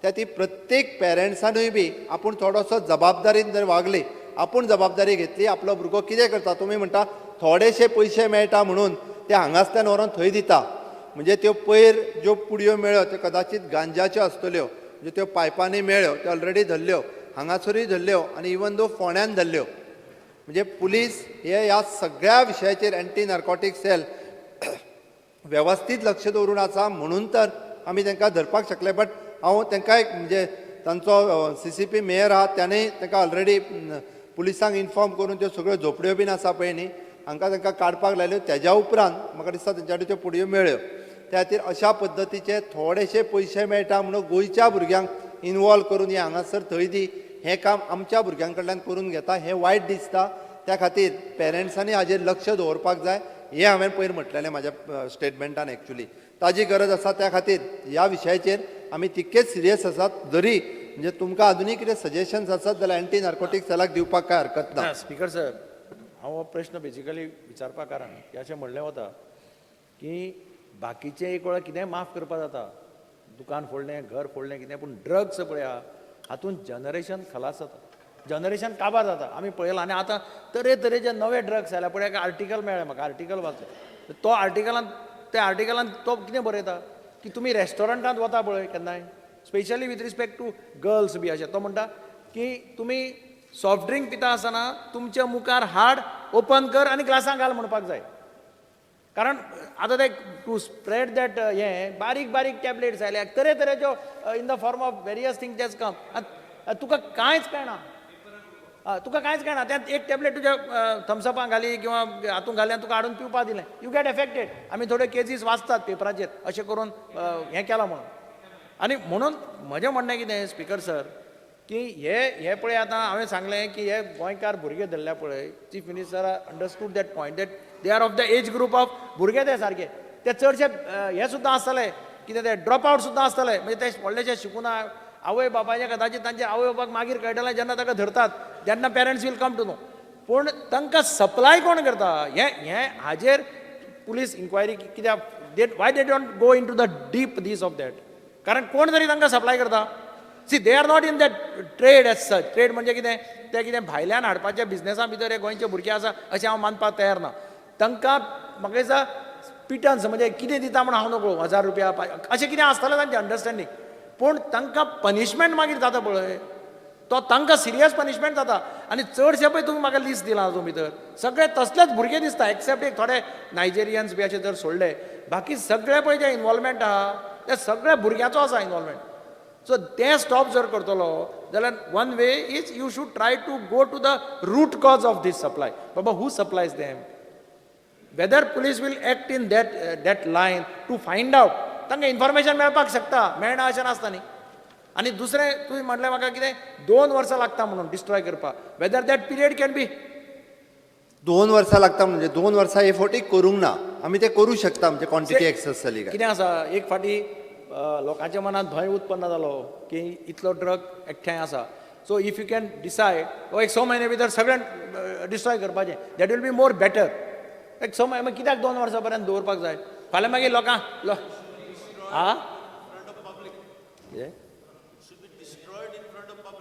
त्या ती प्रत्येक पेरंट्सानूय बी आपूण थोडोसो जबाबदारीन जर वागली, आपूण जबाबदारी घेतली, आपलो भुरगो कितें करता, तुमी म्हणटा थोडेशे पयशे मेळटा म्हणून ते हांगासल्यान व्हरोन थंय दिता, म्हणजे त्यो पयर ज्यो पुडयो मेळ्ळ्यो त्यो कदाचीत गांजाच्यो आसतल्यो, म्हणजे त्यो पायपांनी मेळ्ळ्यो, त्यो ऑलरेडी धरल्यो, हांगासरूय धरल्यो आनी इवन दो फोंड्यान धरल्यो. म्हणजे पुलीस हे ह्या सगळ्या विशयाचेर एंटी नार्कोटीक सेल वेवस्थीत लक्ष दवरून आसा म्हणून तर आमी तांकां धरपाक शकले. बट हांव तांकां एक म्हणजे तांचो CCP mayor आहा त्याने तांकां ऑलरेडी पुलिसांक इन्फॉर्म करून त्यो सगळ्यो झोपड्यो बीन आसा पळय न्ही, हांकां तांकां काडपाक लायल्यो. तेज्या उपरांत म्हाका दिसता तेंच्या कडेन त्यो पुडयो मेळ्ळ्यो. त्या खातीर अशा पद्दतीचे थोडेशे पयशे मेळटा म्हणून गोंयच्या भुरग्यांक इनवॉल्व करून हे हांगासर थंय दी हें काम आमच्या भुरग्यां कडल्यान करून घेता हें वायट दिसता. त्या खातीर पेरंट्सांनी हाजेर लक्ष दवरपाक जाय हें हांवें पयर म्हटलेलें म्हाज्या स्टेटमेंटान. एक्चुली ताजी गरज आसा. त्या खातीर ह्या विशयाचेर आमी तितकेच सिरियस आसात. जरी म्हणजे तुमकां आजुनूय कितें सजेशन्स आसात जाल्यार एंटी नार्कोटीक सेलाक दिवपाक कांय हरकत ना. स्पीकर सर, हांव हो प्रश्न बेजिकली विचारपा कारण की अशें म्हणलें वता की बाकीचें एक वेळा कितेंय माफ करपाक जाता, दुकान फोडलें, घर फोडलें, कितें, पूण ड्रग्स पळया हातूंत जनरेशन खलास जाता, जनरेशन काबार जाता. आमी पळयलां आनी आतां तरेतरेचे नवे ड्रग्स आयल्या. पळय एक आर्टिकल मेळ्ळें म्हाका, आर्टिकल वाचलें, तो आर्टिकलान त्या आर्टिकलान तो कितें बरयता की तुमी रेस्टॉरंटांत वता पळय केन्नाय, specially with respect to girls बी अशें, तो म्हणटा की तुमी सॉफ्ट ड्रिंक पिता आसतना तुमच्या मुखार हाड, ओपन कर आनी ग्लासां घाल म्हणपाक जाय. कारण आतां ते टू स्प्रेड that हें बारीक बारीक टॅबलेट्स आयल्या तरेतरेच्यो in the form of various thing that's come. तुका कांयच कळना, तुका कांयच कळना. त्यात एक टॅबलेट तुज्या थम्सअपान घाली किंवा हातूंत घाली आनी तुका हाडून पिवपाक दिलें, you get affected. आमी थोडे केजीस वाचतात पेपराचेर अशें करून हें केलां म्हणून. आनी म्हणून म्हजें म्हणणें कितें स्पीकर सर की हे हे पळय आतां हांवें सांगलें की हे गोंयकार भुरगे धरल्या पळय, chief minister understood that point that they are of the age group of भुरगे ते सारके, ते चडशे हे सुद्दां आसतले कितें ते ड्रॉप आवट सुद्दां आसतले, म्हणजे ते व्हडलेशे शिकूना, आवय बापायचे कदाचित तांचे आवय बापाक मागीर कळटलें जेन्ना ताका धरतात तेन्ना parents will come to know. पूण तांकां सप्लाय कोण करता हें हें हाजेर पुलीस इन्क्वायरी कित्याक, why they don't go into the deep these of that, कारण कोण तरी तांकां सप्लाय करता. See they are not in that trade as such. Trade म्हणजे कितें, ते कितें भायल्यान हाडपाच्या बिजनेसा भितर हे गोंयचे भुरगे आसा अशें हांव मानपाक तयार ना. तांकां म्हाका दिसता पिटन्स म्हणजे कितें दिता म्हूण हांव नकळो, 1000 रुपया अशें कितें आसतलें तांचें अंडरस्टँडींग. पूण तांकां पनिशमेंट मागीर जाता पळय, तो तांकां सिरियस पनिशमेंट जाता. आनी चडशे पळय तुमी म्हाका लिस्ट दिलां हातूंत भितर सगळे तसलेच भुरगे दिसता, एक्सेप्ट एक थोडे नायजेरियन्स बी अशे जर सोडले, बाकी सगळे पळय जे इनवॉल्वमेंट आहा ते सगळे भुरग्यांचो आसा इनवॉल्वमेंट. सो तें स्टॉप जर करतलो जाल्यार one way is you should try to go to the root cause of this supply. Baba who supplies them, whether police will act in that that line to find out, तांकां information मेळपाक शकता, मेळना अशें नासता न्ही. आनी दुसरें तुवें म्हणलें म्हाका कितें 2 वर्सां लागता म्हणून डिस्ट्रॉय करपाक, whether that period can be 2 वर्सां लागता म्हणजे 2 वर्सां हे फावटी करूंक ना, आमी ते करूं शकता म्हणजे क्वॉन्टिटी एक्सेस जाली काय. कितें आसा, एक फावटी लोकांच्या मनांत भंय उत्पन्न जालो की इतलो ड्रग एकठांय आसा, so if you can decide एक 6 म्हयने भितर सगळें डिस्ट्रॉय करपाचें, that will be more better. एक 6 म्हयने कित्याक 2 वर्सां पर्यंत दवरपाक जाय, फाल्यां मागीर लोकांक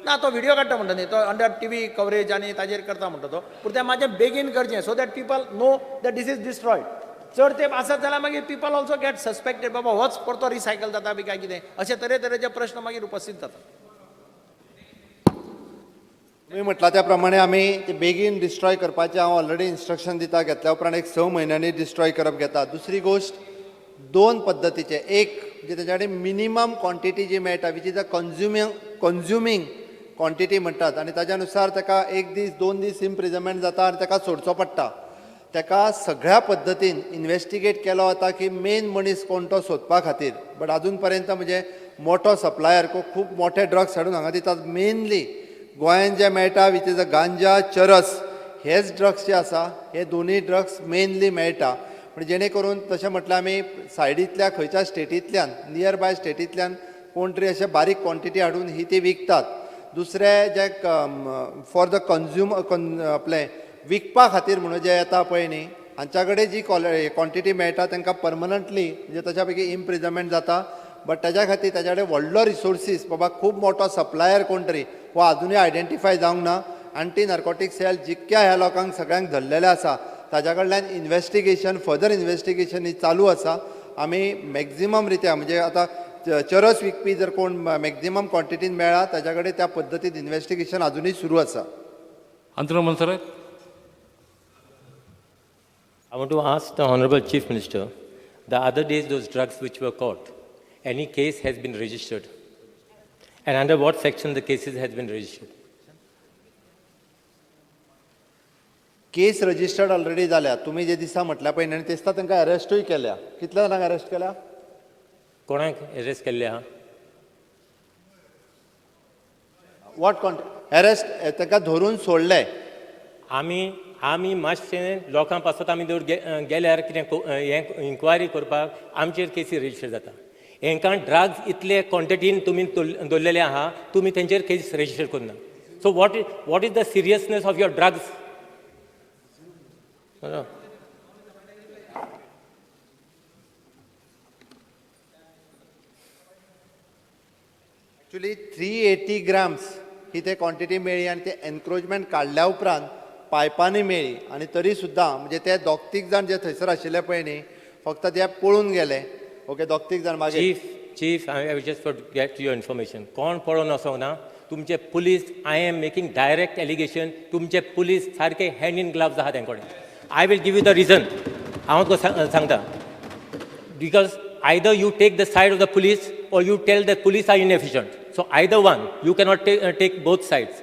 ना तो व्हिडियो काडटा म्हणटा न्ही, तो अंडर टीव्ही कवरेज आनी ताजेर करता म्हणटा तो, पूण तें मातशें बेगीन करचें so that people know that this is destroyed. चड तेंप आसत जाल्यार मागीर पीपल ऑल्सो गेट सस्पेक्टेड, बाबा होच परतो रिसायकल जाता बी काय कितें, अशे तरेतरेचे प्रश्न मागीर उपस्थीत जाता. तुमी म्हटलां त्या प्रमाणे आमी ते बेगीन डिस्ट्रॉय करपाचें हांव ऑलरेडी इन्स्ट्रक्शन दिता, घेतल्या उपरांत एक 6 म्हयन्यांनी डिस्ट्रॉय करप घेता. दुसरी गोश्ट 2 पद्दतीचे, एक म्हणजे तेच्या कडेन मिनिमम क्वॉन्टिटी जी मेळटा which is a consuming quantity म्हणटात, आनी ताज्या नुसार ताका 1 दीस 2 दीस इम्प्रिजमेंट जाता आनी ताका सोडचो पडटा. ताका सगळ्या पद्दतीन इन्वेस्टिगेट केलो वता की मेन मनीस कोण तो सोदपा खातीर, बट आजून पर्यंत म्हणजे मोठो सप्लायर खूब मोठे ड्रग्स हाडून हांगा दितात. मेनली गोंयान जे मेळटा which is a गांजा चरस हेच ड्रग्स जे आसा हे दोनूय ड्रग्स मेनली मेळटा. पण जेणे करून तशें म्हटल्यार आमी सायडींतल्या खंयच्या स्टेटींतल्यान नियर बाय स्टेटींतल्यान कोण तरी अशें बारीक क्वॉन्टिटी हाडून ही ती विकतात. दुसरें जे फॉर the consumer आपलें विकपा खातीर म्हणून जे येता पळय न्ही हांच्या कडेन जी क्वॉन्टिटी मेळटा तांकां परमनंटली म्हणजे ताच्या पैकी इम्प्रिजमेंट जाता. बट ताज्या खातीर ताज्या कडेन व्हडलो रिसोर्सीस बाबा खूब मोठो सप्लायर कोण तरी हो आजुनूय आयडेंटिफाय जावंक ना. एंटी नार्कोटीक सेल जितक्या ह्या लोकांक सगळ्यांक धरलेलें आसा ताज्या कडल्यान इन्वेस्टिगेशन फर्दर इन्वेस्टिगेशन ही चालू आसा. आमी मॅक्झिमम रित्या म्हणजे आतां चरस विकपी जर कोण मॅक्झिमम क्वॉन्टिटीन मेळ्ळा ताज्या कडेन त्या पद्दतीन इन्वेस्टिगेशन आजुनूय सुरू आसा. Antonio Monserrate. I want to ask the Honorable Chief Minister, the other days those drugs which were caught, any case has been registered? And under what section the cases has been registered? Case registered already जाल्या. तुमी जे दिसा म्हटल्या पळय न्ही, आनी ते दिसा तांकां अरेस्टूय केल्या. कितल्या जाणांक अरेस्ट केल्या? कोणाक अरेस्ट केल्ले आहा? What कॉन्ट अरेस्ट तांकां धरून सोडले. आमी आमी मातशें लोकां पासत आमी जर गेल्यार कितें हें इन्क्वायरी करपाक आमचेर केसी रजिस्टर जाता. हेंकां ड्रग्स इतले क्वॉन्टिटीन तुमी दवरलेले आहा, तुमी तेंचेर केस रजिस्टर करना. So what is the seriousness of your drugs? Actually 380 grams ही ते क्वॉन्टिटी मेळ्ळी आनी ते एनक्रोचमेंट काडल्या उपरांत पायपांनी मेळ्ळी. आनी तरी सुद्दां म्हणजे ते 2-3 जाण जे थंयसर आशिल्ले पळय न्ही फक्त ते पळून गेले. ओके, 2-3 जाण मागीर. Chief, I just for get your information, कोण पळोवन वचोंक ना तुमचे police. I am making direct allegation, तुमचे पुलीस सारके हँड इन ग्लव्स आहा तें कडेन. I will give you the reason, हांव तुका सांगता. Because either you take the side of the police or you tell the police are inefficient. So either one, you cannot take both sides.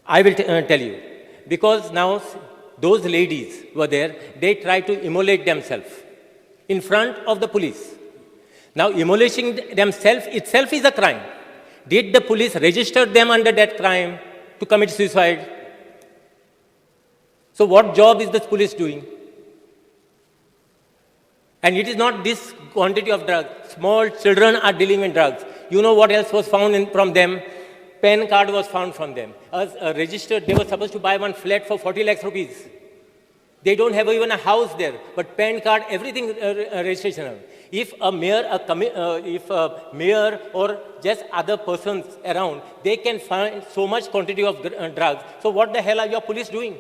I will tell you. Because now those ladies were there, they tried to immolate themselves in front of the police. Now immolating themselves itself is a crime. Did the police register them under that crime to commit suicide? So what job is the police doing? And it is not this quantity of drugs. Small children are dealing in drugs. You know what else was found from them? PAN card was found from them. As a registered, they were supposed to buy one flat for 40 lakhs rupees. They don't have even a house there, but PAN card, everything registration. If a mayor, mayor or just other persons around, they can find so much quantity of drugs. So what the hell are your police doing?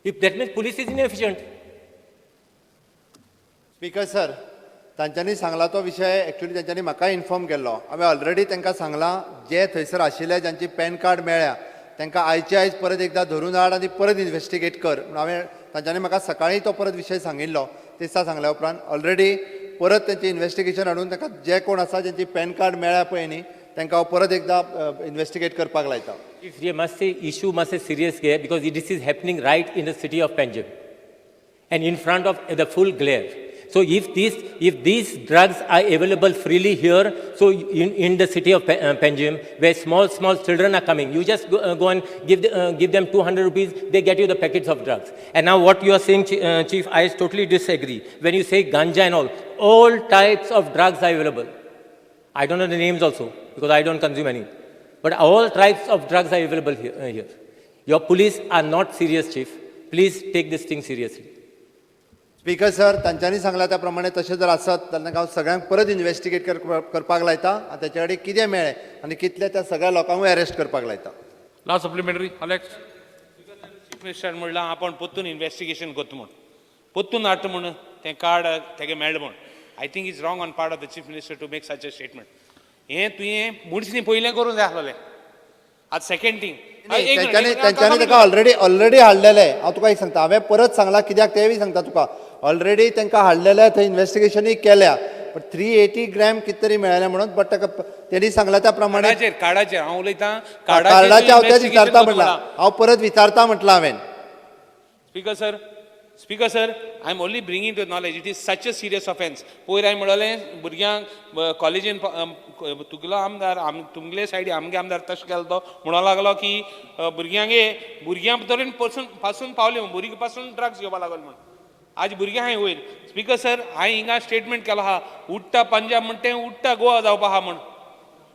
If that means police is inefficient. Speaker sir, तांच्यांनी सांगला तो विशय actually तांच्यांनी म्हाका inform केल्लो. हांवें already तांकां सांगलां जे थंयसर आशिल्ले जांची पॅन कार्ड मेळ्ळ्या तांकां आयचे आयज परत एकदां धरून हाड आनी परत इन्वेस्टिगेट कर म्हणून हांवें तांच्यांनी म्हाका सकाळीं तो परत विशय सांगिल्लो. ते दिसा सांगल्या उपरांत ऑलरेडी परत तेंचें इन्वेस्टिगेशन हाडून तांकां जे कोण आसा जांची पॅन कार्ड मेळ्ळ्या पळय न्ही तांकां हांव परत एकदां इन्वेस्टिगेट करपाक लायता. If you must say issue must say serious here because this is happening right in the city of Panjim and in front of the full glare. So if these drugs are available freely here, so in the city of Panjim, where small children are coming, you just go and give them 200 rupees, they get you the packets of drugs. And now what you are saying, Chief, I totally disagree. When you say ganja and all types of drugs are available. I don't know the names also, because I don't consume any. But all types of drugs are available here. Your police are not serious, Chief. Please take this thing seriously. Speaker sir, तांच्यांनी सांगला त्या प्रमाणे तशें जर आसत जाल्यार हांव सगळ्यांक परत इन्वेस्टिगेट करपाक लायता आनी ताचे कडेन कितें मेळ्ळें आनी कितले त्या सगळ्या लोकांकूय अरेस्ट करपाक लायता. Last supplementary, Alex. Chief मिनिस्टरान म्हणलां आपूण परतून इन्वेस्टिगेशन करता म्हूण, परतून हाडटा म्हूण तें कार्ड तेगे मेळ्ळें म्हूण. I think is wrong on part of the chief minister to make such a statement. हें तुवें मनशांनी पयलें करूंक जाय आसलेलें. आतां सेकंड थींग, तांच्यांनी ताका ऑलरेडी हाडलेलें. हांव तुका एक सांगता, हांवें परत सांगलां कित्याक तेंय बी सांगता तुका. ऑलरेडी तांकां हाडलेलें, थंय इन्वेस्टिगेशनूय केल्या, बट 380 ग्रॅम कितें तरी मेळ्ळें म्हणून. बट ताका तेणी सांगलां त्या प्रमाणे कार्डाचेर हांव उलयतां, कार्डाचेर हांव तेच विचारता म्हटलां, हांव परत विचारता म्हटलां हांवें. Speaker sir, I am only bringing to knowledge, it is such a serious offence. पयर हांवें म्हणलें भुरग्यांक कॉलेजीन तुगेलो आमदार, तुमगेले सायडी आमगे आमदार तशें केलो तो म्हणूंक लागलो की भुरग्यांगे भुरग्यां तरेन पासून पावले म्हूण, भुरगीं पासून ड्रग्स घेवपाक लागलो म्हूण. आज भुरग्यां हांवें वयर. स्पीकर सर, हांवें हिंगा स्टेटमेंट केलो आहा, उडटा पंजाब म्हण तें उडटा गोवा जावपा आहा म्हूण.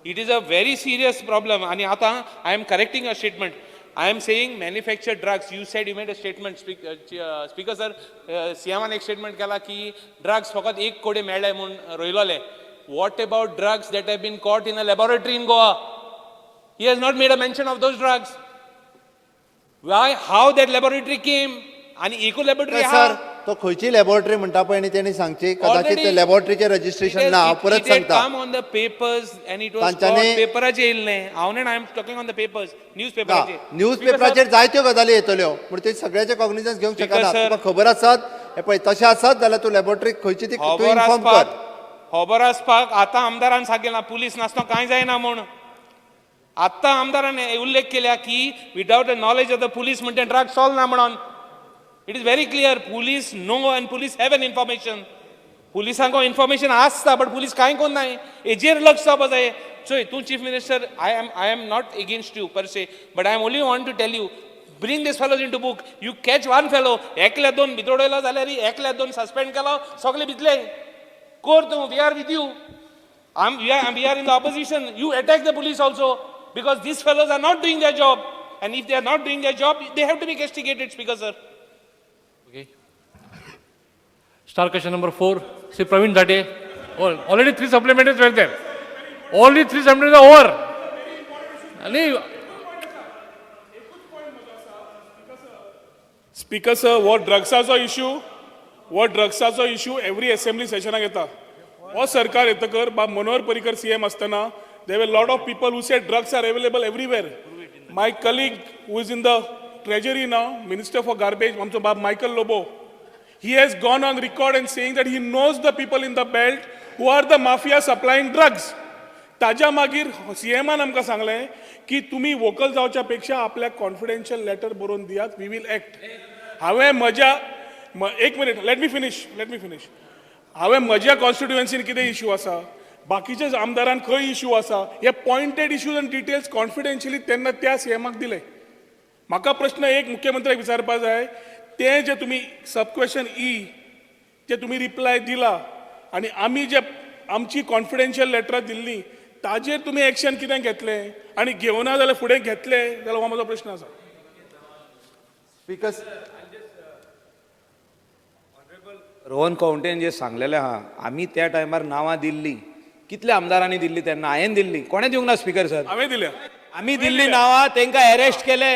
It is a very serious problem. आनी आतां I am correcting a statement. I am saying manufactured drugs. You said you made a statement, Speaker sir. CM एक statement केला की drugs फकत एक कोडे मेळ्ळे म्हूण रोयलोले. What about drugs that have been caught in a laboratory in Goa? He has not made a mention of those drugs. Why? How that laboratory came? आनी एकू laboratory sir, तो खंयची लॅबोरेटरी म्हणटा पळय न्ही तेणी सांगची, कदाचित ते लॅबोरेटरीचें रजिस्ट्रेशन ना. हांव परत सांगता, come on the papers and it was पेपराचेर येयल्लें. हांव न्ही, I am talking on the papers, news पेपराचेर. न्यूज पेपराचेर जायत्यो गजाली येतल्यो पूण ते सगळ्याचे कॉग्निजन्स घेवंक शकना. तुका खबर आसत हे पळय, तशें आसत जाल्यार तूं लॅबोरेटरी खंयची ती तूं इन्फॉर्म कर. खबर आसपाक आतां आमदारान सांगलें पुलीस नासतना कांय जायना म्हूण. आतां आमदारान उल्लेख केल्या की without the knowledge of the police म्हणटा ड्रग सॉल्व ना म्हणून. It is very clear, police know and police have an information. पुलिसांक इन्फॉर्मेशन आसता बट पुलीस कांय कोन्नाय. हेजेर लक्ष जावपा जाय. चोय तूं chief minister, I am not against you per se, but I am only want to tell you, bring this fellows into book. You catch one fellow, एकल्या दोन भितर उडयलो जाल्यार एकल्या दोन सस्पेंड केलो, सगळे भितले कोर तूं. We are with you, we are in the opposition. You attack the police also because these fellows are not doing their job, and if they are not doing their job, they have to be castigated, Speaker sir. Okay. Star question number 4, Sri Praveen Dhate. Oh, already 3 supplementaries were there. Only 3 supplementaries are over. Speaker sir, what ड्रग्साचो issue, every assembly सेशनाक येता. हो सरकार येतकर बाब Manohar Parrikar CM आसतना there were lot of people who said drugs are available everywhere. My colleague who is in the treasury now, minister for garbage, आमचो बाब Michael Lobo, he has gone on record and saying that he knows the people in the belt who are the mafia supplying drugs. ताज्या मागीर सीएमान आमकां सांगलें की तुमी vocal जावच्या पेक्षा आपल्याक कॉन्फिडेन्शियल लेटर बरोवन दियात, we will act. हांवें म्हज्या एक minute, let me finish. हांवें म्हज्या कॉन्स्टिट्युएन्सीन कितें इश्यू आसा, बाकीच्या आमदारान खंय इश्यू आसा, हे पॉयंटेड इश्यूज आनी डिटेल्स कॉन्फिडेन्शियली तेन्ना त्या सीएमाक दिले. म्हाका प्रश्न एक मुख्यमंत्र्याक विचारपा जाय, तें जे तुमी सब क्वेश्चन ई जे तुमी रिप्लाय दिला आनी आमी जे आमची कॉन्फिडेन्शियल लेटरां दिल्ली ताजेर तुमी एक्शन कितें घेतलें आनी घेवना जाल्यार फुडें घेतले जाल्यार हो म्हजो प्रश्न आसा. स्पीकर, रोहन खंवटेन जे सांगलेलें आहा, आमी त्या टायमार नांवां दिल्लीं, कितल्या आमदारांनी दिल्ली तेन्ना? हांवें दिल्ली, कोणें दिवंक ना स्पीकर सर? हांवें दिल्या. आमी दिल्ली नांवां, तांकां एरेस्ट केले,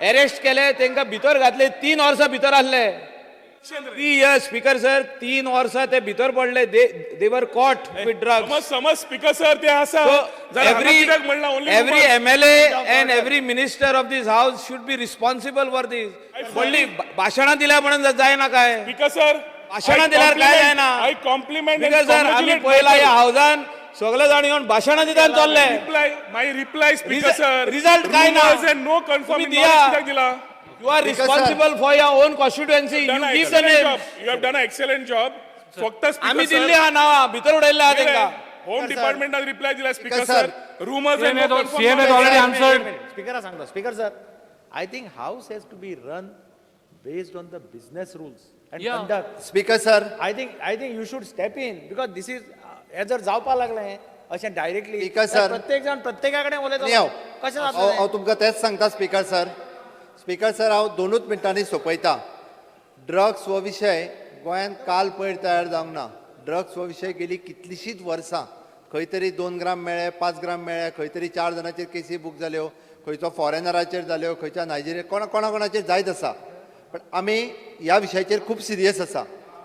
एरेस्ट केले, तांकां भितर घातले, 3 वर्सां भितर आसले. 3 years speaker sir, 3 वर्सां ते भितर पडले. They were caught with drugs. समज समज स्पीकर सर ते आसा. Every MLA and every minister of this house should be responsible for this. व्हडली भाशणां दिल्या म्हणून जायना काय? स्पीकर सर, भाशणां दिल्यार काय जायना? I compliment speaker sir, आमी पळयला ह्या हावजान सगळे जाण येवन भाशणां दिता चल्ले. My reply speaker sir, result काय ना? नो कन्फर्म कित्याक दिला? You are responsible for your own constituency. You give the name. You have done an excellent job. फक्त आमी दिल्ली हा नांवां भितर उडयल्ले हा तेंका. होम डिपार्टमेंटान रिप्लाय दिला speaker sir. Rumours and CM has already answered. स्पीकरा सांगता. Speaker sir, I think house has to be run based on the business rules and conduct. Speaker sir, I think you should step in because this is हे जर जावपा लागलें अशें directly speaker sir, प्रत्येक जाण प्रत्येका कडेन उलयता कशें जातलें? हांव तुमकां तेंच सांगता स्पीकर सर. स्पीकर सर, हांव 2 मिनटांनी सोंपयता. ड्रग्स हो विशय गोंयांत काल पयर तयार जावंक ना. ड्रग्स हो विशय गेली कितलींशींच वर्सां. खंय तरी 2 ग्राम मेळ्ळे, 5 ग्राम मेळ्ळे, खंय तरी 4 जाणांचेर केसी बूक जाल्यो, खंयचो फॉरेनराचेर जाल्यो, खंयच्या नायजेरिया, कोणा कोणाचेर जायत आसा. पण आमी ह्या विशयाचेर खूब सिरियस आसा.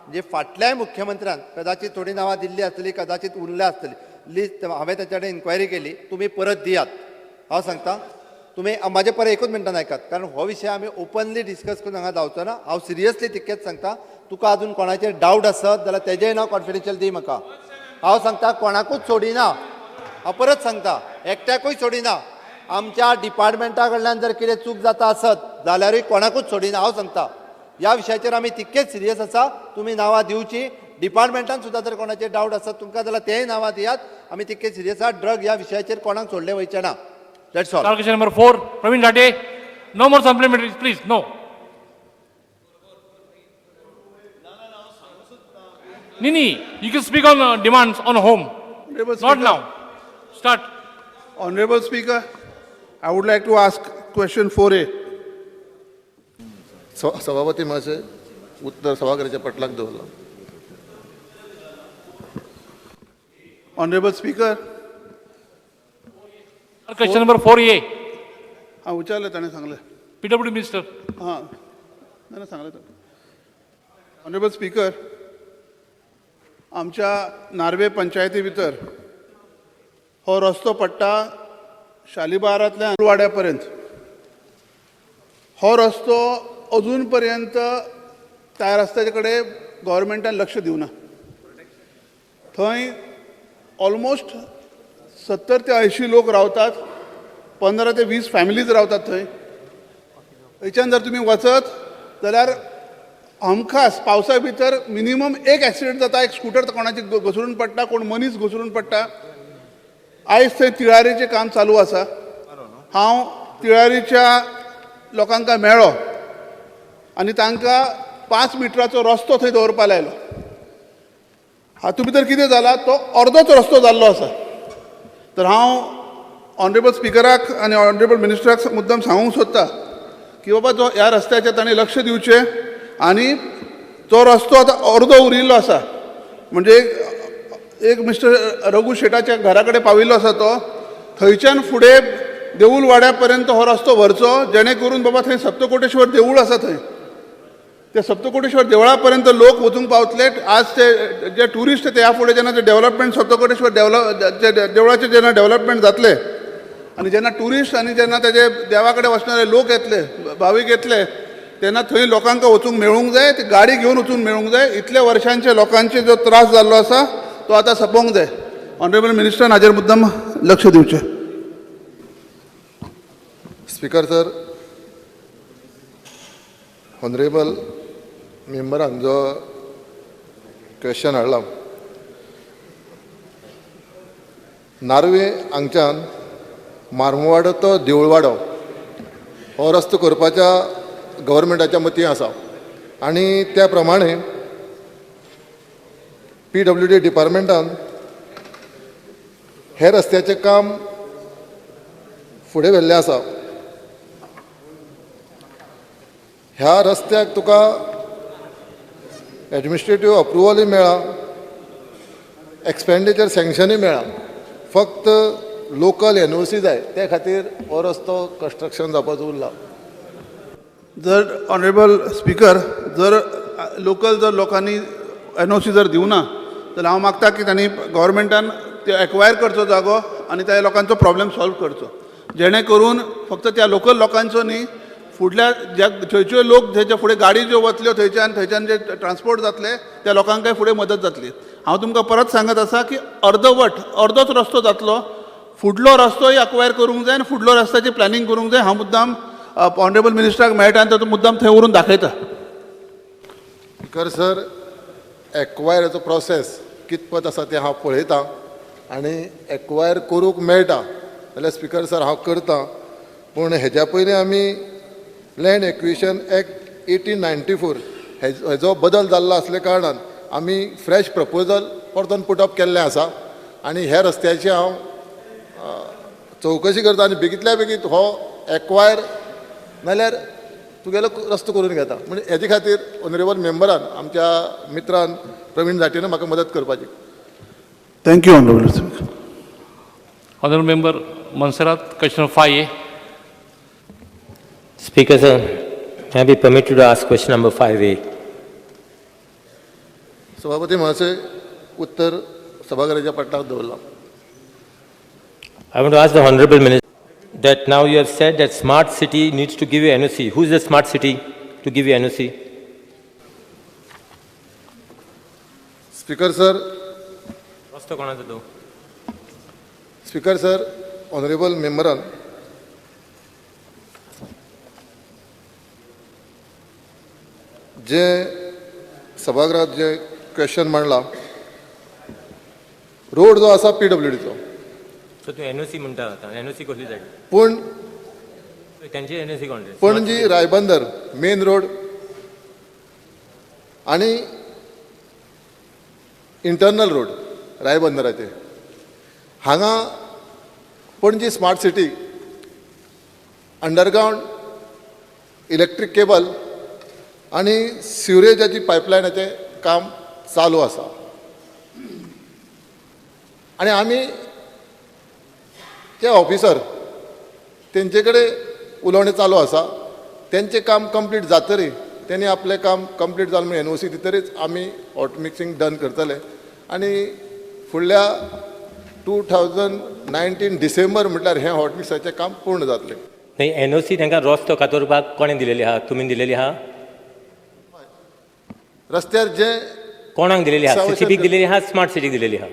म्हणजे फाटल्याय मुख्यमंत्र्यान कदाचित थोडी नांवां दिल्ली आसतली, कदाचित उरल्या आसतली लिस्ट. हांवें ताच्या कडेन इन्क्वायरी केली, तुमी परत दियात. हांव सांगता तुमी म्हाजे परत 1 मिनटान आयकात, कारण हो विशय आमी ओपनली डिस्कस करून हांगा जावचो ना. हांव सिरियसली तितकेंच सांगता, तुका अजून कोणाचेर डावट आसत जाल्यार तेजेय नांव कॉन्फिडेन्शियल दी म्हाका. हांव सांगता कोणाकूच सोडिना, हांव परत सांगता एकट्याकूय सोडिना. आमच्या डिपार्टमेंटा कडल्यान जर कितें चूक जाता आसत जाल्यारूय कोणाकूच सोडिना. हांव सांगता ह्या विशयाचेर आमी तितकेच सिरियस आसा. तुमी नांवां दिवची, डिपार्टमेंटान सुद्दां जर कोणाचेर डावट आसत तुमकां जाल्यार तेय नांवां दियात. आमी तितके सिरियस आसा. ड्रग ह्या विशयाचेर कोणाक सोडलें वयचें ना. That's all. Question number 4, Praveen Zate. No more supplementaries, please. No. Nini, you can speak on demands on home. Not now. Start. Honorable Speaker, I would like to ask question 4A. सभापती महाशय, उत्तर सभाघराच्या पटलाक दवरला. Honorable Speaker, question number 4A. हां, विचारलं ताणें सांगलें. PWD minister. हां, ताणें सांगलें. ऑनरेबल स्पीकर, आमच्या नार्वे पंचायती भितर हो रस्तो पडटा शालिबारांतल्यान वाड्या पर्यंत. हो रस्तो अजून पर्यंत त्या रस्त्याचे कडेन गव्हर्मेंटान लक्ष दिवना. थंय ऑलमोस्ट 70 ते 80 लोक रावतात, 15 ते 20 फॅमिलीज रावतात थंय. थंयच्यान जर तुमी वचत जाल्यार हमखास पावसा भितर मिनिमम एक एक्सिडंट जाता. एक स्कुटर कोणाची घसरून पडटा, कोण मनीस घसरून पडटा. आयज थंय तिळारीचें काम चालू आसा. हांव तिळारीच्या लोकांक मेळ्ळो आनी तांकां 5 मिटराचो रस्तो थंय दवरपा लायलो. हातूंत भितर कितें जाला, तो अर्दोच रस्तो जाल्लो आसा. तर हांव ऑनरेबल स्पिकराक आनी ऑनरेबल मिनिस्टराक मुद्दम सांगूंक सोदता की बाबा जो ह्या रस्त्याचेर ताणें लक्ष दिवचें आनी तो रस्तो आतां अर्दो उरिल्लो आसा. म्हणजे एक मिस्टर रघु शेटाच्या घरा कडेन पाविल्लो आसा तो. थंयच्यान फुडें देऊल वाड्या पर्यंत हो रस्तो व्हरचो, जेणे करून बाबा थंय सप्तकोटेश्वर देवूळ आसा, थंय त्या सप्तकोटेश्वर देवळा पर्यंत लोक वचूंक पावतले. आज ते जे ट्युरिस्ट ते ह्या फुडें जेन्ना ते डेव्हलपमेंट सप्तकोटेश्वर देवळाचें जेन्ना डेव्हलपमेंट जातलें आनी जेन्ना ट्युरिस्ट आनी जेन्ना तेजे देवा कडेन वचणारे लोक येतले, भावीक येतले, तेन्ना थंय लोकांक वचूंक मेळूंक जाय, ती गाडी घेवन वचूंक मेळूंक जाय. इतल्या वर्षांचे लोकांचे जो त्रास जाल्लो आसा तो आतां सोंपोवंक जाय. ऑनरेबल मिनिस्टरान हाजेर मुद्दम लक्ष दिवचें. स्पीकर सर, ऑनरेबल मेंबरान जो क्वेश्चन हाडला, नार्वे हांगच्यान मारमवाडो तो देऊळवाडो हो रस्तो करपाच्या गव्हर्मेंटाच्या मतीं आसा आनी त्या प्रमाणे PWD डिपार्टमेंटान हे रस्त्याचें काम फुडें व्हेल्लें आसा. ह्या रस्त्याक तुका एडमिनिस्ट्रेटीव अप्रुवलूय मेळ्ळा, एक्सपेंडिचर सँक्शनूय मेळ्ळा, फक्त लोकल NOC जाय, ते खातीर हो रस्तो कन्स्ट्रक्शन जावपाचो उरला. जर ऑनरेबल स्पिकर, जर लोकल जर लोकांनी NOC जर दिवना जाल्यार हांव मागता की तांणी गव्हर्मेंटान ते एक्वायर करचो जागो आनी त्या लोकांचो प्रॉब्लेम सॉल्व करचो, जेणे करून फक्त त्या लोकल लोकांचो न्ही, फुडल्या ज्या थंयच्यो लोक थंयच्या फुडें गाडी ज्यो वतल्यो थंयच्यान थंयच्यान जे ट्रान्सपोर्ट जातले त्या लोकांकय फुडें मदत जातली. हांव तुमकां परत सांगत आसा की अर्दवट अर्दोच रस्तो जातलो, फुडलो रस्तोय अक्वायर करूंक जाय आनी फुडलो रस्त्याची प्लॅनिंग करूंक जाय. हांव मुद्दाम ऑनरेबल मिनिस्टराक मेळटा आनी तो मुद्दाम थंय व्हरून दाखयता. स्पिकर सर, एक्वायराचो प्रोसेस कितपत आसा तें हांव पळयतां आनी एक्वायर करूंक मेळटा जाल्यार स्पिकर सर हांव करतां. पूण हेज्या पयलीं आमी लँड एक्विशन एक्ट 1894 हेजो बदल जाल्लो आसल्या कारणान आमी फ्रेश प्रपोजल परतून पुटअप केल्लें आसा आनी ह्या रस्त्याची हांव चवकशी करता आनी बेगींतल्या बेगीन हो एक्वायर नाल्यार तुगेलो रस्तो करून घेता. म्हणजे हेजे खातीर ऑनरेबल मेंबरान, आमच्या मित्रान प्रवीण झांट्येन म्हाका मदत करपाची. Thank you honourable speaker. Honourable member Monserrate, question 5A. Speaker sir, may I be permitted to ask question number 5A? सभापती महाशय, उत्तर सभाघराच्या पटलार दवरलां. I want to ask the Honorable Minister that now you have said that smart city needs to give you NOC. Who is the smart city to give you NOC? Speaker sir, रस्तो कोणाचो तो? Speaker sir, honourable मेंबरान जे सभागृहात जे question मांडला, road जो आसा PWDचो, so तूं NOC म्हणटा आतां, NOC कसली जाय? पूण तेंची NOC कोण? पणजी रायबंदर मेन रोड आनी इंटरनल रोड रायबंदराचे, हांगा Panaji smart city underground electric cable आनी सिवरेजाची पायपलायनाचें काम चालू आसा आनी आमी ते ऑफिसर तेंचे कडेन उलोवणें चालू आसा. तेंचें काम कंप्लीट जातरी तेणी आपलें काम कंप्लीट जालें म्हणून NOC दितरीच आमी हॉट मिक्सिंग डन करतले आनी फुडल्या 2019 डिसेंबर म्हटल्यार हें हॉट मिक्साचें काम पूर्ण जातलें. न्ही, NOC तांकां रस्तो कातरपाक कोणें दिलेली आहा? तुमी दिलेली आहा? रस्त्यार जे कोणाक दिलेली आहा? CCB दिलेली आहा, स्मार्ट सिटीक दिलेली आहा?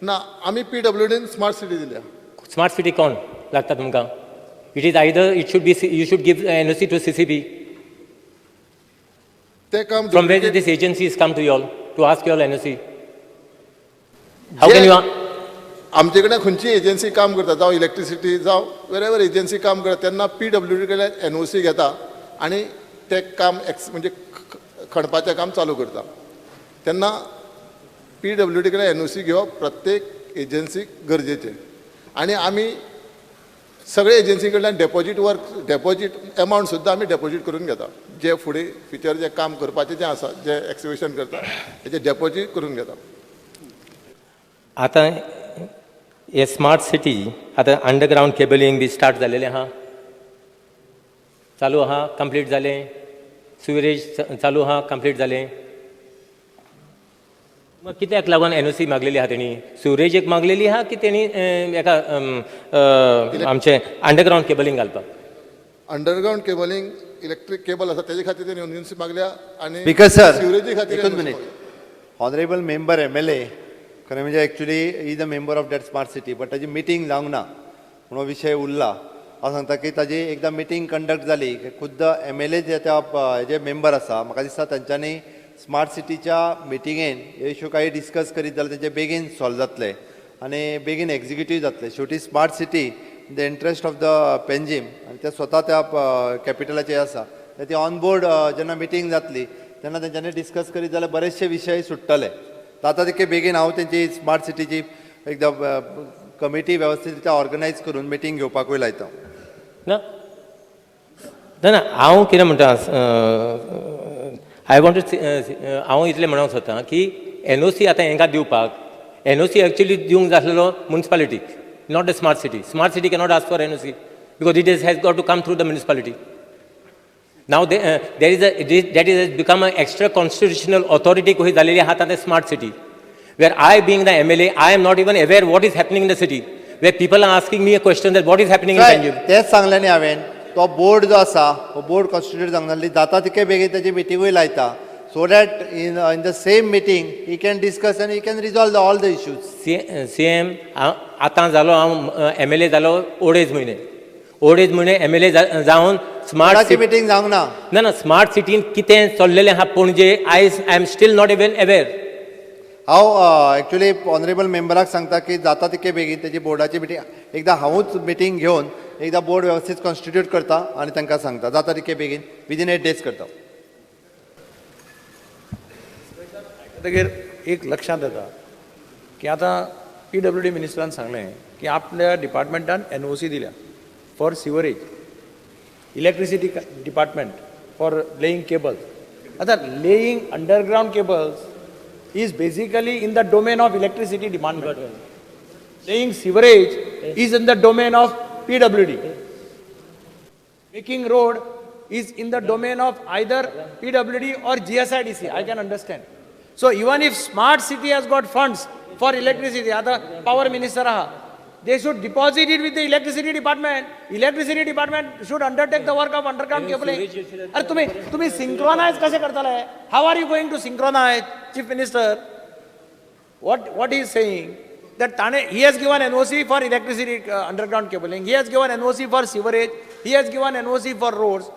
ना, आमी PWDन स्मार्ट सिटी दिल्या. स्मार्ट सिटी कोण लागता तुमकां? It is either it should be, you should give NOC to CCB. ते काम From where did this agencies come to you all to ask you all NOC? How can you? आमचे कडेन खंयची agency काम करता, जावं इलेक्ट्रिसिटी जावं wherever agency काम करता, तेन्ना PWD कडल्यान NOC घेता आनी ते काम म्हणजे खणपाचें काम चालू करता. तेन्ना PWD कडल्यान NOC घेवप प्रत्येक एजन्सीक गरजेचें आनी आमी सगळे एजन्सी कडल्यान डेपोजीट वर्क, डेपोजीट एमावंट सुद्दां आमी डेपोजीट करून घेता. जे फुडें फ्युचर जे काम करपाचें जें आसा, जे एक्सिबिशन करता तेजें डेपोजीट करून घेता. आतां हे स्मार्ट सिटी आतां अंडरग्रावंड केबलिंग बी स्टार्ट जालेलें आहा, चालू आहा, कंप्लीट जालें? सिवरेज चालू आहा, कंप्लीट जालें? मग कित्याक लागून NOC मागलेली आहा तेणी? सिवरेजीक मागलेली आहा की तेणी एका आमचें अंडरग्रावंड केबलिंग घालपाक? अंडरग्रावंड केबलिंग इलेक्ट्रीक केबल आसा तेजे खातीर तेणी NOC मागल्या आनी स्पिकर सर, सिवरेजी खातीर एकूच minute. Honourable member MLA खरें म्हणजे actually is a member of that smart city, but ताजी मिटींग जावंक ना म्हणून हो विशय उरला. हांव सांगता की ताजी एकदां मिटींग कंडक्ट जाली की खुद्द MLA जे त्या हेजे मेंबर आसा, म्हाका दिसता तांच्यांनी स्मार्ट सिटीच्या मिटिंगेन हे इशू काही डिस्कस करीत जाल्यार तेंचे बेगीन सॉल्व जातले आनी बेगीन एक्जिक्युटीव जातले. शेवटी smart city in the interest of the Panjim आनी ते स्वता त्या कॅपिटलाचे आसा, ती ऑन बोर्ड जेन्ना मिटींग जातली तेन्ना तेंच्यांनी डिस्कस करीत जाल्यार बरेचशे विशय सुट्टले. जाता तितके बेगीन हांव तेंची स्मार्ट सिटीची एकदां कमिटी वेवस्थीत रित्या ऑर्गनायज करून मिटींग घेवपाकूय लायता. ना ना ना, हांव कितें म्हणटा, I want to, हांव इतलें म्हणूंक सोदता की एनओसी आतां हांकां दिवपाक, एनओसी एक्चुअली दिवंक जाय आसलेलो मुन्सिपालिटीक, not the smart city. Smart city cannot ask for NOC because it is has got to come through the municipality. Now there is a that is become a extra constitutional authority कशी जालेली आहा आतां smart city, where I being the MLA, I am not even aware what is happening in the city, where people are asking me a question that what is happening in Panjim. तेंच सांगलें न्ही हांवें, तो board जो आसा हो board constitute जावंक नासली, जाता तितके बेगीन ताची मिटिंगूय लायता so that in the same meeting he can discuss and he can resolve all the issues. CM, आतां जालो हांव एमएलए जालो 2.5 म्हयने, 2.5 म्हयने एमएलए जावन स्मार्ट बोर्डाची मिटींग जावंक ना. ना ना, स्मार्ट सिटीन कितें चल्लेलें आहा Panaji, I am still not even aware. हांव एक्चुअली ऑनरेबल मेंबराक सांगता की जाता तितके बेगीन तेजी बोर्डाची मिटींग एकदां हांवूच मिटींग घेवन एकदां बोर्ड वेवस्थीत कॉन्स्टिट्यूट करता आनी तांकां सांगता जाता तितके बेगीन विदीन 8 डेज करता. म्हणटकीर एक लक्षांत येता की आतां पीडब्ल्यूडी मिनिस्टरान सांगलें की आपल्या डिपार्टमेंटान एनओसी दिल्या for sewerage, electricity department for laying cables. आतां laying underground cables is basically in the domain of electricity department. Laying sewerage is in the domain of PWD. Making road is in the domain of either PWD or GSIDC, I can understand. So even if smart city has got funds for electricity, other power minister aha, they should deposit it with the electricity department. Electricity department should undertake the work of underground cabling. अरे तुम्ही synchronize कसे करताले? How are you going to synchronize, Chief Minister? What he is saying that Thane, he has given NOC for electricity underground cabling, he has given NOC for sewerage, he has given NOC for roads.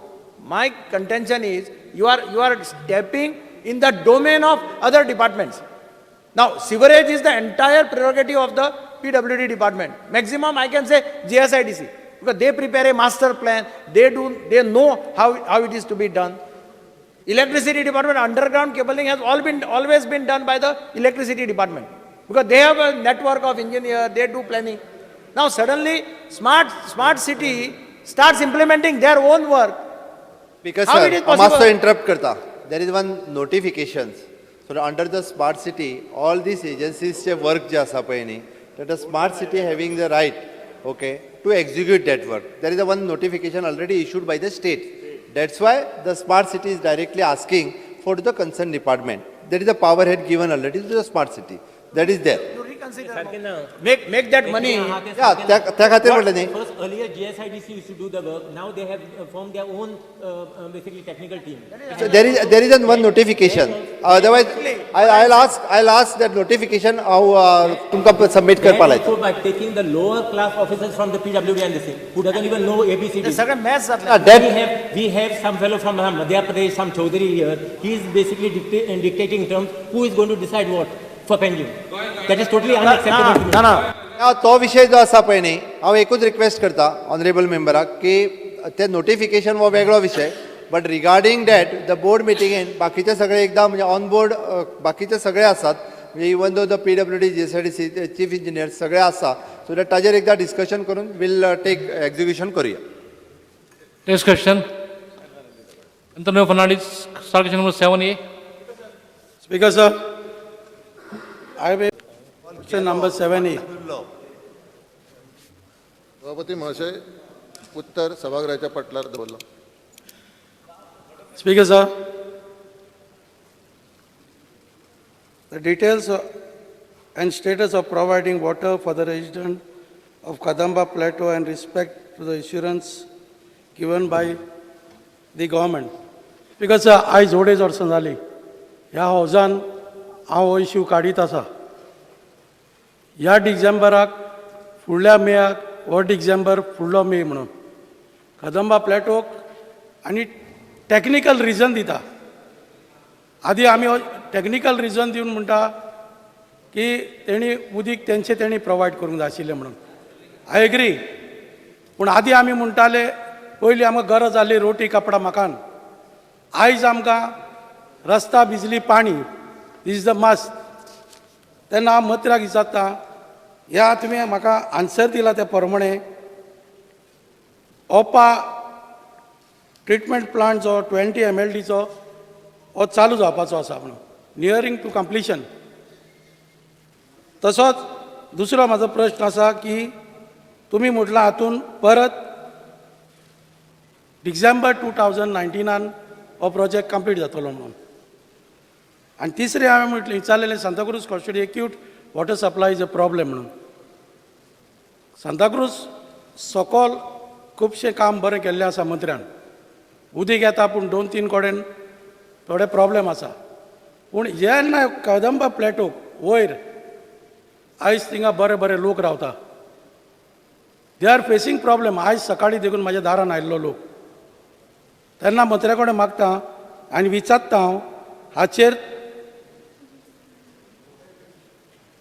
My contention is you are stepping in the domain of other departments. Now, sewerage is the entire prerogative of the PWD department. Maximum I can say GSIDC, because they prepare a master plan, they know how it is to be done. Electricity department, underground cabling has always been done by the electricity department, because they have a network of engineers, they do planning. Now suddenly, smart city starts implementing their own work. Because how sir, it is possible? I interrupt karta. There is one notifications. So under the smart city, all these agencies che work je asa pay nahi, that the smart city having the right, okay, to execute that work. There is a one notification already issued by the state. That's why the smart city is directly asking for the concerned department. There is a power head given already to the smart city. That is there. You reconsider. Make that money. Yeah, त्या खातीर म्हटलें न्ही. First, earlier GSIDC used to do the work. Now they have formed their own basically technical team. So there is one notification. Otherwise, I'll ask that notification how तुमकां submit करपा लायता. So by taking the lower class officers from the PWD and the same, who doesn't even know ABCD. सगळें mess जातलें. We have some fellow from Madhya Pradesh, some Chaudhary here. He is basically dictating terms. Who is going to decide what for Panjim? That is totally unacceptable. ना ना, तो विशय जो आसा पळय न्ही, हांव एकूच रिक्वेस्ट करता ऑनरेबल मेंबराक की ते नोटिफिकेशन हो वेगळो विशय, but regarding that the board मिटिंगेन बाकीचे सगळे एकदां म्हणजे ऑन बोर्ड बाकीचे सगळे आसात, म्हणजे even though the PWD, GSIDC, chief engineer सगळे आसा, सो that ताजेर एकदां डिस्कशन करून वील टेक एक्झिक्युशन करूया. Next question, Antonio Fernandes, star question number 7A. Speaker sir, I have a question number 7A. सभापती महाशय, उत्तर सभागृहाच्या पटलार दवरलां. Speaker sir, the details and status of providing water for the resident of Kadamba Plateau and respect to the assurance given by the government. Speaker sir, आयज 2.5 वर्सां जालीं ह्या हावजान हांव हो इश्यू काडीत आसा. ह्या डिसेंबराक फुडल्या मेयाक हो डिसेंबर फुडलो मे म्हणून कदंबा प्लॅटोक आनी टॅक्निकल रिजन दिता. आदी आमी टॅक्निकल रिजन दिवन म्हणटा की तेणी उदीक तेंचे तेणी प्रोवायड करूंक जाय आशिल्लें म्हणून. I agree, पूण आदी आमी म्हणटाले पयलीं आमकां गरज आसली रोटी कपडा मकान. आयज आमकां रस्ता, बिजली, पाणी, this is the must. तेन्ना हांव मंत्र्याक विचारता, ह्या तुमी म्हाका आन्सर दिला त्या प्रमाणे ओपा ट्रिटमेंट प्लांट जो 20 MLDचो हो चालू जावपाचो आसा म्हणून नियरींग टू कंप्लिशन. तसोच दुसरो म्हाजो प्रश्न आसा की तुमी म्हटलां हातून परत डिसेंबर 2019 हो प्रोजेक्ट कंप्लीट जातलो म्हणून. आनी तिसरें हांवें म्हटलें विचारलेलें Santacruz constituency acute water supply is a problem म्हणून. सांताक्रूज सोकोल खुबशें काम बरें केल्लें आसा मंत्र्यान, उदीक येता पूण 2-3 कडेन थोडे प्रॉब्लेम आसा. पूण जेन्ना कदंबा प्लॅटोक वयर आयज थिंगा बरे बरे लोक रावता, they are facing problem. आयज सकाळीं देखून म्हाज्या दारान आयिल्लो लोक, तेन्ना मंत्र्या कडेन मागता आनी विचारता हांव हाचेर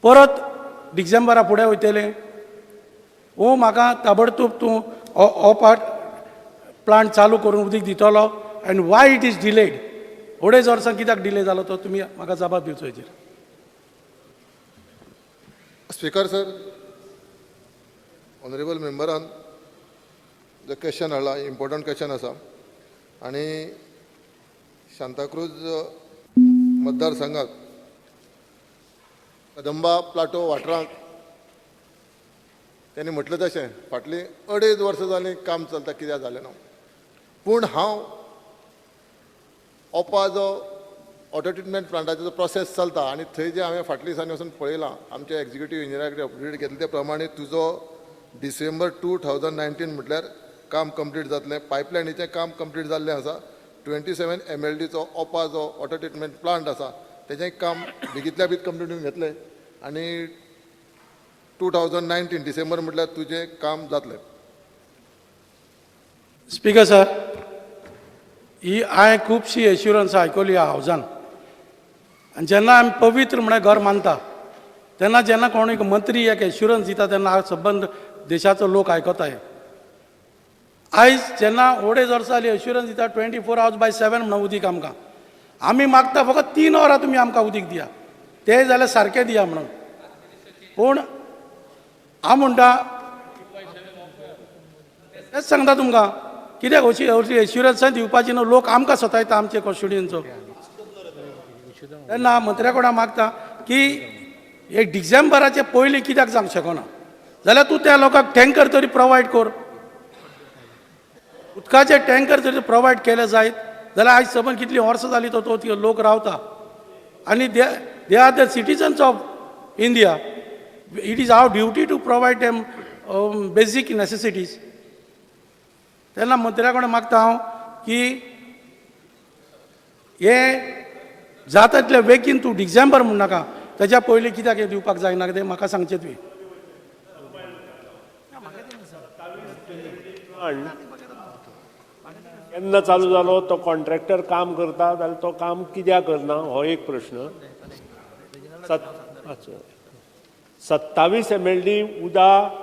परत डिसेंबरा फुडें वयतलें ओ म्हाका ताबडतोब तूं हो पार्ट प्लांट चालू करून उदीक दितलो and why it is delayed, 2.5 वर्सां कित्याक डिले जालो तो तुमी म्हाका जबाब दिवचो हेचेर. स्पीकर सर, ऑनरेबल मेंबरान जो क्वेश्चन हाडला इम्पॉर्टंट क्वेश्चन आसा आनी सांताक्रूज मतदारसंघाक कदंबा प्लाटो वाठारांक त्यांनी म्हटलें तशें फाटलीं 2.5 वर्सां जालीं काम चलता, कित्याक जालें ना. पूण हांव ओपा जो वॉटर ट्रिटमेंट प्लांटाचो जो प्रोसेस चलता आनी थंय जे हांवें फाटल्या दिसांनी वचून पळयलां, आमच्या एक्झिक्युटीव इंजिनियरा कडेन अपडेट घेतले ते प्रमाणे तुजो डिसेंबर 2019 म्हटल्यार काम कंप्लीट जातलें. पायपलायनीचें काम कंप्लीट जाल्लें आसा. 27 MLDचो ओपा जो वॉटर ट्रिटमेंट प्लांट आसा तेजें काम बेगींतल्या बेगीन कंप्लीट करून घेतलें आनी 2019 डिसेंबर म्हटल्यार तुजें काम जातलें. स्पीकर सर, ही हांवें खुबशी एश्युरन्स आयकली ह्या हावजान. आनी जेन्ना आमी पवित्र म्हळ्यार घर मानता तेन्ना जेन्ना कोण एक मंत्री एक एश्युरन्स दिता तेन्ना सबंद देशाचो लोक आयकता. आयज जेन्ना 2.5 वर्सां जालीं एश्युरन्स दिता 24 hours by 7 म्हणून उदीक आमकां, आमी मागता फकत 3 वरां तुमी आमकां उदीक दिया, तें जाल्यार सारकें दिया म्हणून. पूण हांव म्हणटा तेंच सांगता तुमकां, कित्याक अशी अशी एश्युरन्सां दिवपाची न्हू, लोक आमकां सतायता आमचे कॉन्स्टिट्युएन्सीचो. तेन्ना मंत्र्या कडेन मागता की एक डिसेंबराचे पयलीं कित्याक जावंक शकना जाल्यार तूं त्या लोकांक टँकर तरी प्रोवायड कर, उदकाचे टँकर जरी प्रोवायड केले जायत जाल्यार आयज सबंद कितलीं वर्सां जालीं तो लोक रावता. आनी they are the citizens of India, it is our duty to provide them basic necessities. तेन्ना मंत्र्या कडेन मागता हांव की हें जाता तितले बेगीन तूं डिसेंबर म्हण नाका, तेज्या पयलीं कित्याक हें दिवपाक जायना तें म्हाका सांगचें तुवें. केन्ना चालू जालो तो कॉन्ट्रॅक्टर काम करता जाल्यार तो काम कित्याक करना हो एक प्रश्न. 27 MLD उदक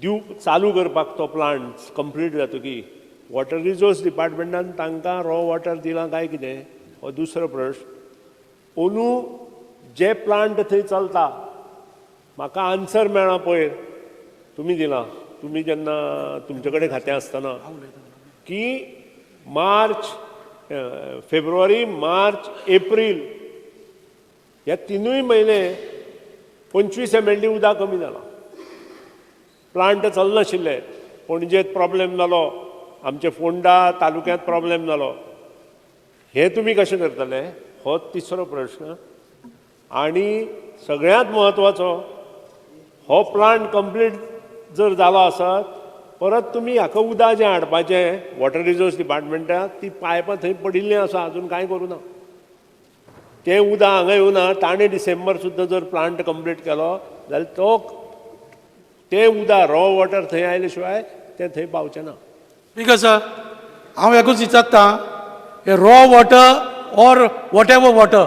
दिव चालू करपाक तो प्लांट कंप्लीट जातकीर वॉटर रिसोर्स डिपार्टमेंटान तांकां रॉ वॉटर दिलां काय कितें हो दुसरो प्रश्न. अंदू जे प्लांट थंय चलता म्हाका आन्सर मेळ्ळा पयर तुमी दिलां, तुमी जेन्ना तुमचे कडेन खातें आसतना की मार्च, फेब्रुवारी, मार्च, एप्रील ह्या 3 म्हयने 25 MLD उदक कमी जालां. प्लांट चलनाशिल्ले, पणजेंत प्रॉब्लेम जालो, आमचे फोंडा तालुक्यांत प्रॉब्लेम जालो. हें तुमी कशें करतले हो तिसरो प्रश्न. आनी सगळ्यांत म्हत्वाचो, हो प्लांट कंप्लीट जर जालो आसत परत तुमी हाका उदक जें हाडपाचें वॉटर रिसोर्स डिपार्टमेंटाक ती पायपां थंय पडिल्लीं आसा, आजून कांय करूं ना. तें उदक हांगा येवना, ताणें डिसेंबर सुद्दां जर प्लांट कंप्लीट केलो जाल्यार तो तें उदक रॉ वॉटर थंय आयले शिवाय तें थंय पावचें ना. स्पीकर सर, हांव एकूच विचारता, हे raw water or whatever water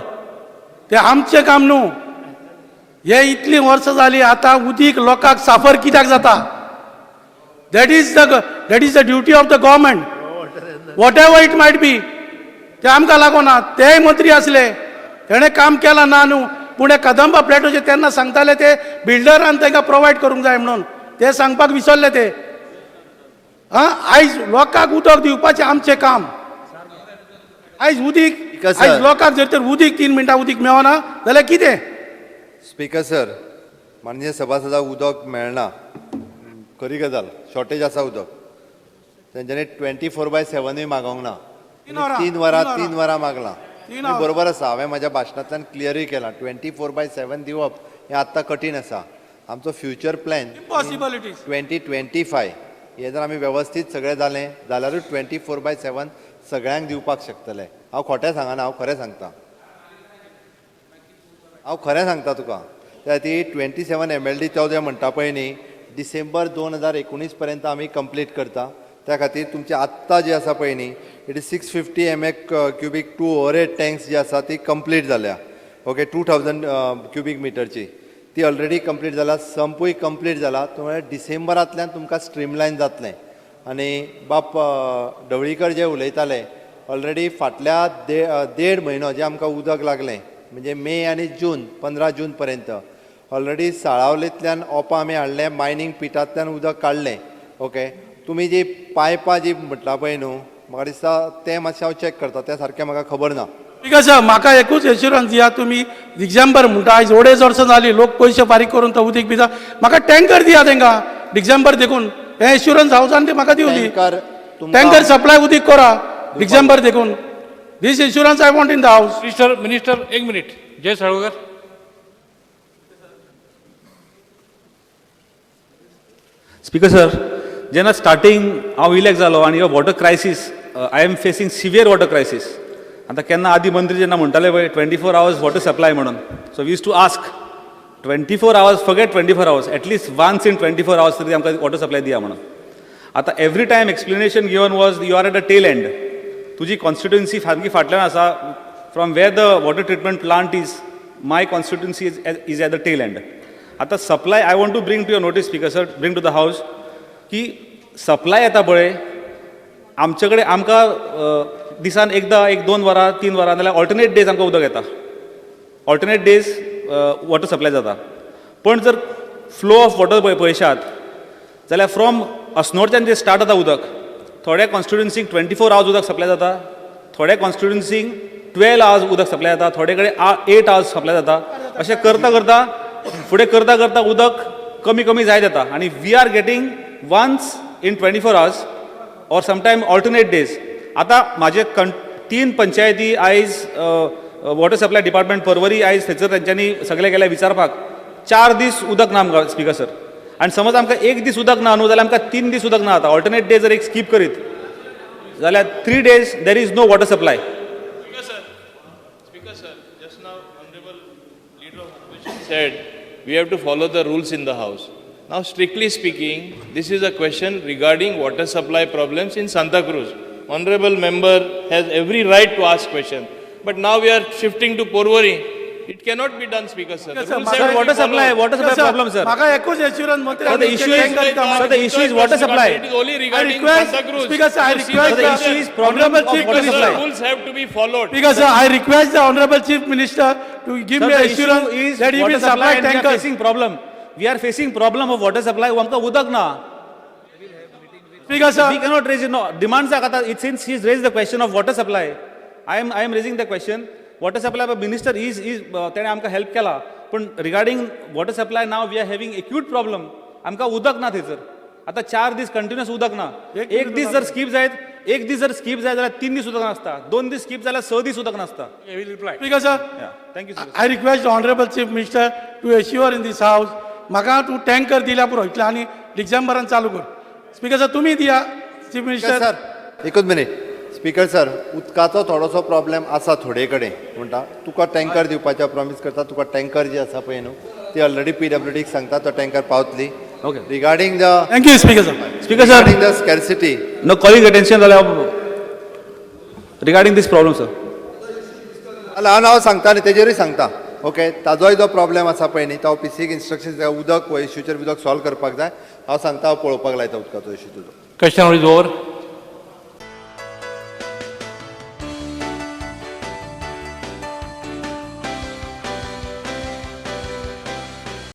तें आमचें काम न्हू. हे इतलीं वर्सां जालीं आतां उदीक लोकांक साफर कित्याक जाता? That is the duty of the government, whatever it might be. ते आमकां लागोना, तेय मंत्री आसले तेणें काम केलां ना न्हू. पूण हे कदंबा प्लॅटोचे तेन्ना सांगताले ते बिल्डरान तांकां प्रोवायड करूंक जाय म्हणून, ते सांगपाक विसरले ते. आं, आयज लोकांक उदक दिवपाचें आमचें काम. आयज उदीक, आयज लोकांक जर तर उदीक 3 मिनटां उदीक मेळना जाल्यार कितें? स्पीकर सर, माननीय सभासदाक उदक मेळना, खरी गजाल, शॉर्टेज आसा उदक. तेंच्यांनी 24/7 मागोवंक ना, 3 वरां 3 वरां मागलां. बरोबर आसा, हांवें म्हाज्या भाशणांतल्यान क्लियरूय केलां. 24/7 दिवप हें आत्तां कठीण आसा. आमचो फ्युचर प्लॅन 2025 हें जर आमी वेवस्थीत सगळें जालें जाल्यारूच 24/7 सगळ्यांक दिवपाक शकतले. हांव खोटें सांगना, हांव खरें सांगता, हांव खरें सांगता तुका. त्या खातीर 27 MLD तो जें म्हणटा पळय न्ही, डिसेंबर 2019 पर्यंत आमी कंप्लीट करता. त्या खातीर तुमचे आत्तां जे आसा पळय न्ही, it is 650 MA cubic 2 overhead tanks जी आसा ती कंप्लीट जाल्या. ओके, 2000 क्युबीक मिटरची ती ऑलरेडी कंप्लीट जाला, संपूय कंप्लीट जाला. म्हळ्यार डिसेंबरांतल्यान तुमकां स्ट्रीमलायन जातलें. आनी बाप ढवळीकर जे उलयताले, ऑलरेडी फाटल्या 1.5 म्हयनो जे आमकां उदक लागलें, म्हणजे मे आनी जून, 15 जून पर्यंत ऑलरेडी साळावलेंतल्यान ओपा आमी हाडलें, मायनींग पिटांतल्यान उदक काडलें. ओके, तुमी जी पायपां जी म्हटलां पळय न्हू, म्हाका दिसता तें मातशें हांव चॅक करता, तें सारकें म्हाका खबर ना. Because म्हाका एकूच एश्युरन्स दिया तुमी, डिसेंबर म्हणटा आयज 2.5 वर्सां जालीं, लोक पयशे फारीक करून तो उदीक पिता, म्हाका टँकर दिया तांकां डिसेंबर देखून. हें एश्युरन्स हावसान ते म्हाका दिवली, टँकर सप्लाय उदीक करा डिसेंबर देखून. This assurance I want in the house. Minister, minister एक मिनीट, जय साळगांवकर. स्पीकर सर, जेन्ना स्टार्टींग हांव इलेक्ट जालो आनी water crisis, I am facing severe water crisis. आतां केन्ना आदी मंत्री जेन्ना म्हणटाले पळय 24 hours water supply म्हणून, so we used to ask 24 hours, forget 24 hours, at least once in 24 hours तरी आमकां वॉटर सप्लाय दिया म्हणून. आतां every time explanation given was you are at the tail end, तुजी कॉन्स्टिट्युन्सी सामकी फाटल्यान आसा, from where the water treatment plant is, my constituency is at the tail end. आतां supply I want to bring to your notice speaker sir, bring to the house की supply येता पळय आमचे कडेन, आमकां दिसान एकदां 1-2 वरां 3 वरां नाल्यार ऑल्टरनेट डेज आमकां उदक येता, ऑल्टरनेट डेज वॉटर सप्लाय जाता. पण जर फ्लो ऑफ वॉटर पळयशात जाल्यार फ्रॉम अस्नोडच्यान जे स्टार्ट जाता उदक, थोड्या कॉन्स्टिट्युन्सीक 24 आवर्स उदक सप्लाय जाता, थोड्या कॉन्स्टिट्युन्सीक 12 आवर्स उदक सप्लाय जाता, थोडे कडेन 8 आवर्स सप्लाय जाता. अशें करता करता फुडें करता करता उदक कमी कमी जायत येता आनी we are getting once in 24 hours or sometime alternate days. आतां म्हाजे 3 पंचायती आयज वॉटर सप्लाय डिपार्टमेंट परवरी आयज थंयसर तेंच्यांनी सगळे गेले विचारपाक, 4 दीस उदक ना आमकां स्पीकर सर. आनी समज आमकां 1 दीस उदक ना न्हू जाल्यार आमकां 3 दीस उदक ना जाता. ऑल्टरनेट डे जर एक स्कीप करीत जाल्यार 3 days there is no water supply. Speaker sir, just now honourable leader of opposition said we have to follow the rules in the house. Now strictly speaking, this is a question regarding water supply problems in Santa Cruz. Honorable member has every right to ask question. But now we are shifting to Porvorim. It cannot be done, Speaker sir. The rules sir, water supply, water supply problem, sir. म्हाका एकूच assurance मंत्री, sir, the issue is, sir, the issue is water supply. It is only regarding Santa Cruz. Speaker sir, I request the issue is problem of water supply. Rules have to be followed. Speaker sir, I request the honorable Chief Minister to give me assurance that he will supply tankers. Facing problem. We are facing problem of water supply. आमकां उदक ना. Speaker sir, we cannot raise it. No demands are kata. It since he's raised the question of water supply, I am raising the question. Water supply minister is तेणे आमकां help केला, पण regarding water supply now we are having acute problem. आमकां उदक ना थंयसर. आतां 4 दीस कंटिन्युअस उदक ना. एक दीस जर स्कीप जायत, एक दीस जर स्कीप जायत जाल्यार 3 दीस उदक नासता, 2 दीस स्कीप जाल्यार 6 दीस उदक नासता. Speaker sir, thank you sir. I request the honorable Chief Minister to assure in this house, म्हाका तूं टँकर दिल्या पुरो इतलें आनी डिसेंबरान चालू कर. स्पीकर सर, तुमी दिया चीफ मिनिस्टर. सर, एकूच मिनीट. स्पीकर सर, उदकाचो थोडोसो प्रॉब्लेम आसा थोडे कडेन म्हणटा, तुका टँकर दिवपाचें प्रॉमीस करता. तुका टँकर जी आसा पळय न्हू ती ऑलरेडी PWDक सांगता, तो टँकर पावतली. Okay, regarding the thank you speaker sir. Speaker sir, regarding the scarcity, no calling attention जाल्यार रिगार्डिंग दीस प्रॉब्लम सर. हांव सांगता न्ही, तेजेरूय सांगता. ओके, ताजोय जो प्रॉब्लेम आसा पळय न्ही, तो ऑफिसीक इन्स्ट्रक्शन उदक हो इश्यूचेर उदक सॉल्व करपाक जाय. हांव सांगता, हांव पळोवपाक लायता उदकाचो इश्यू तुजो. Question is over.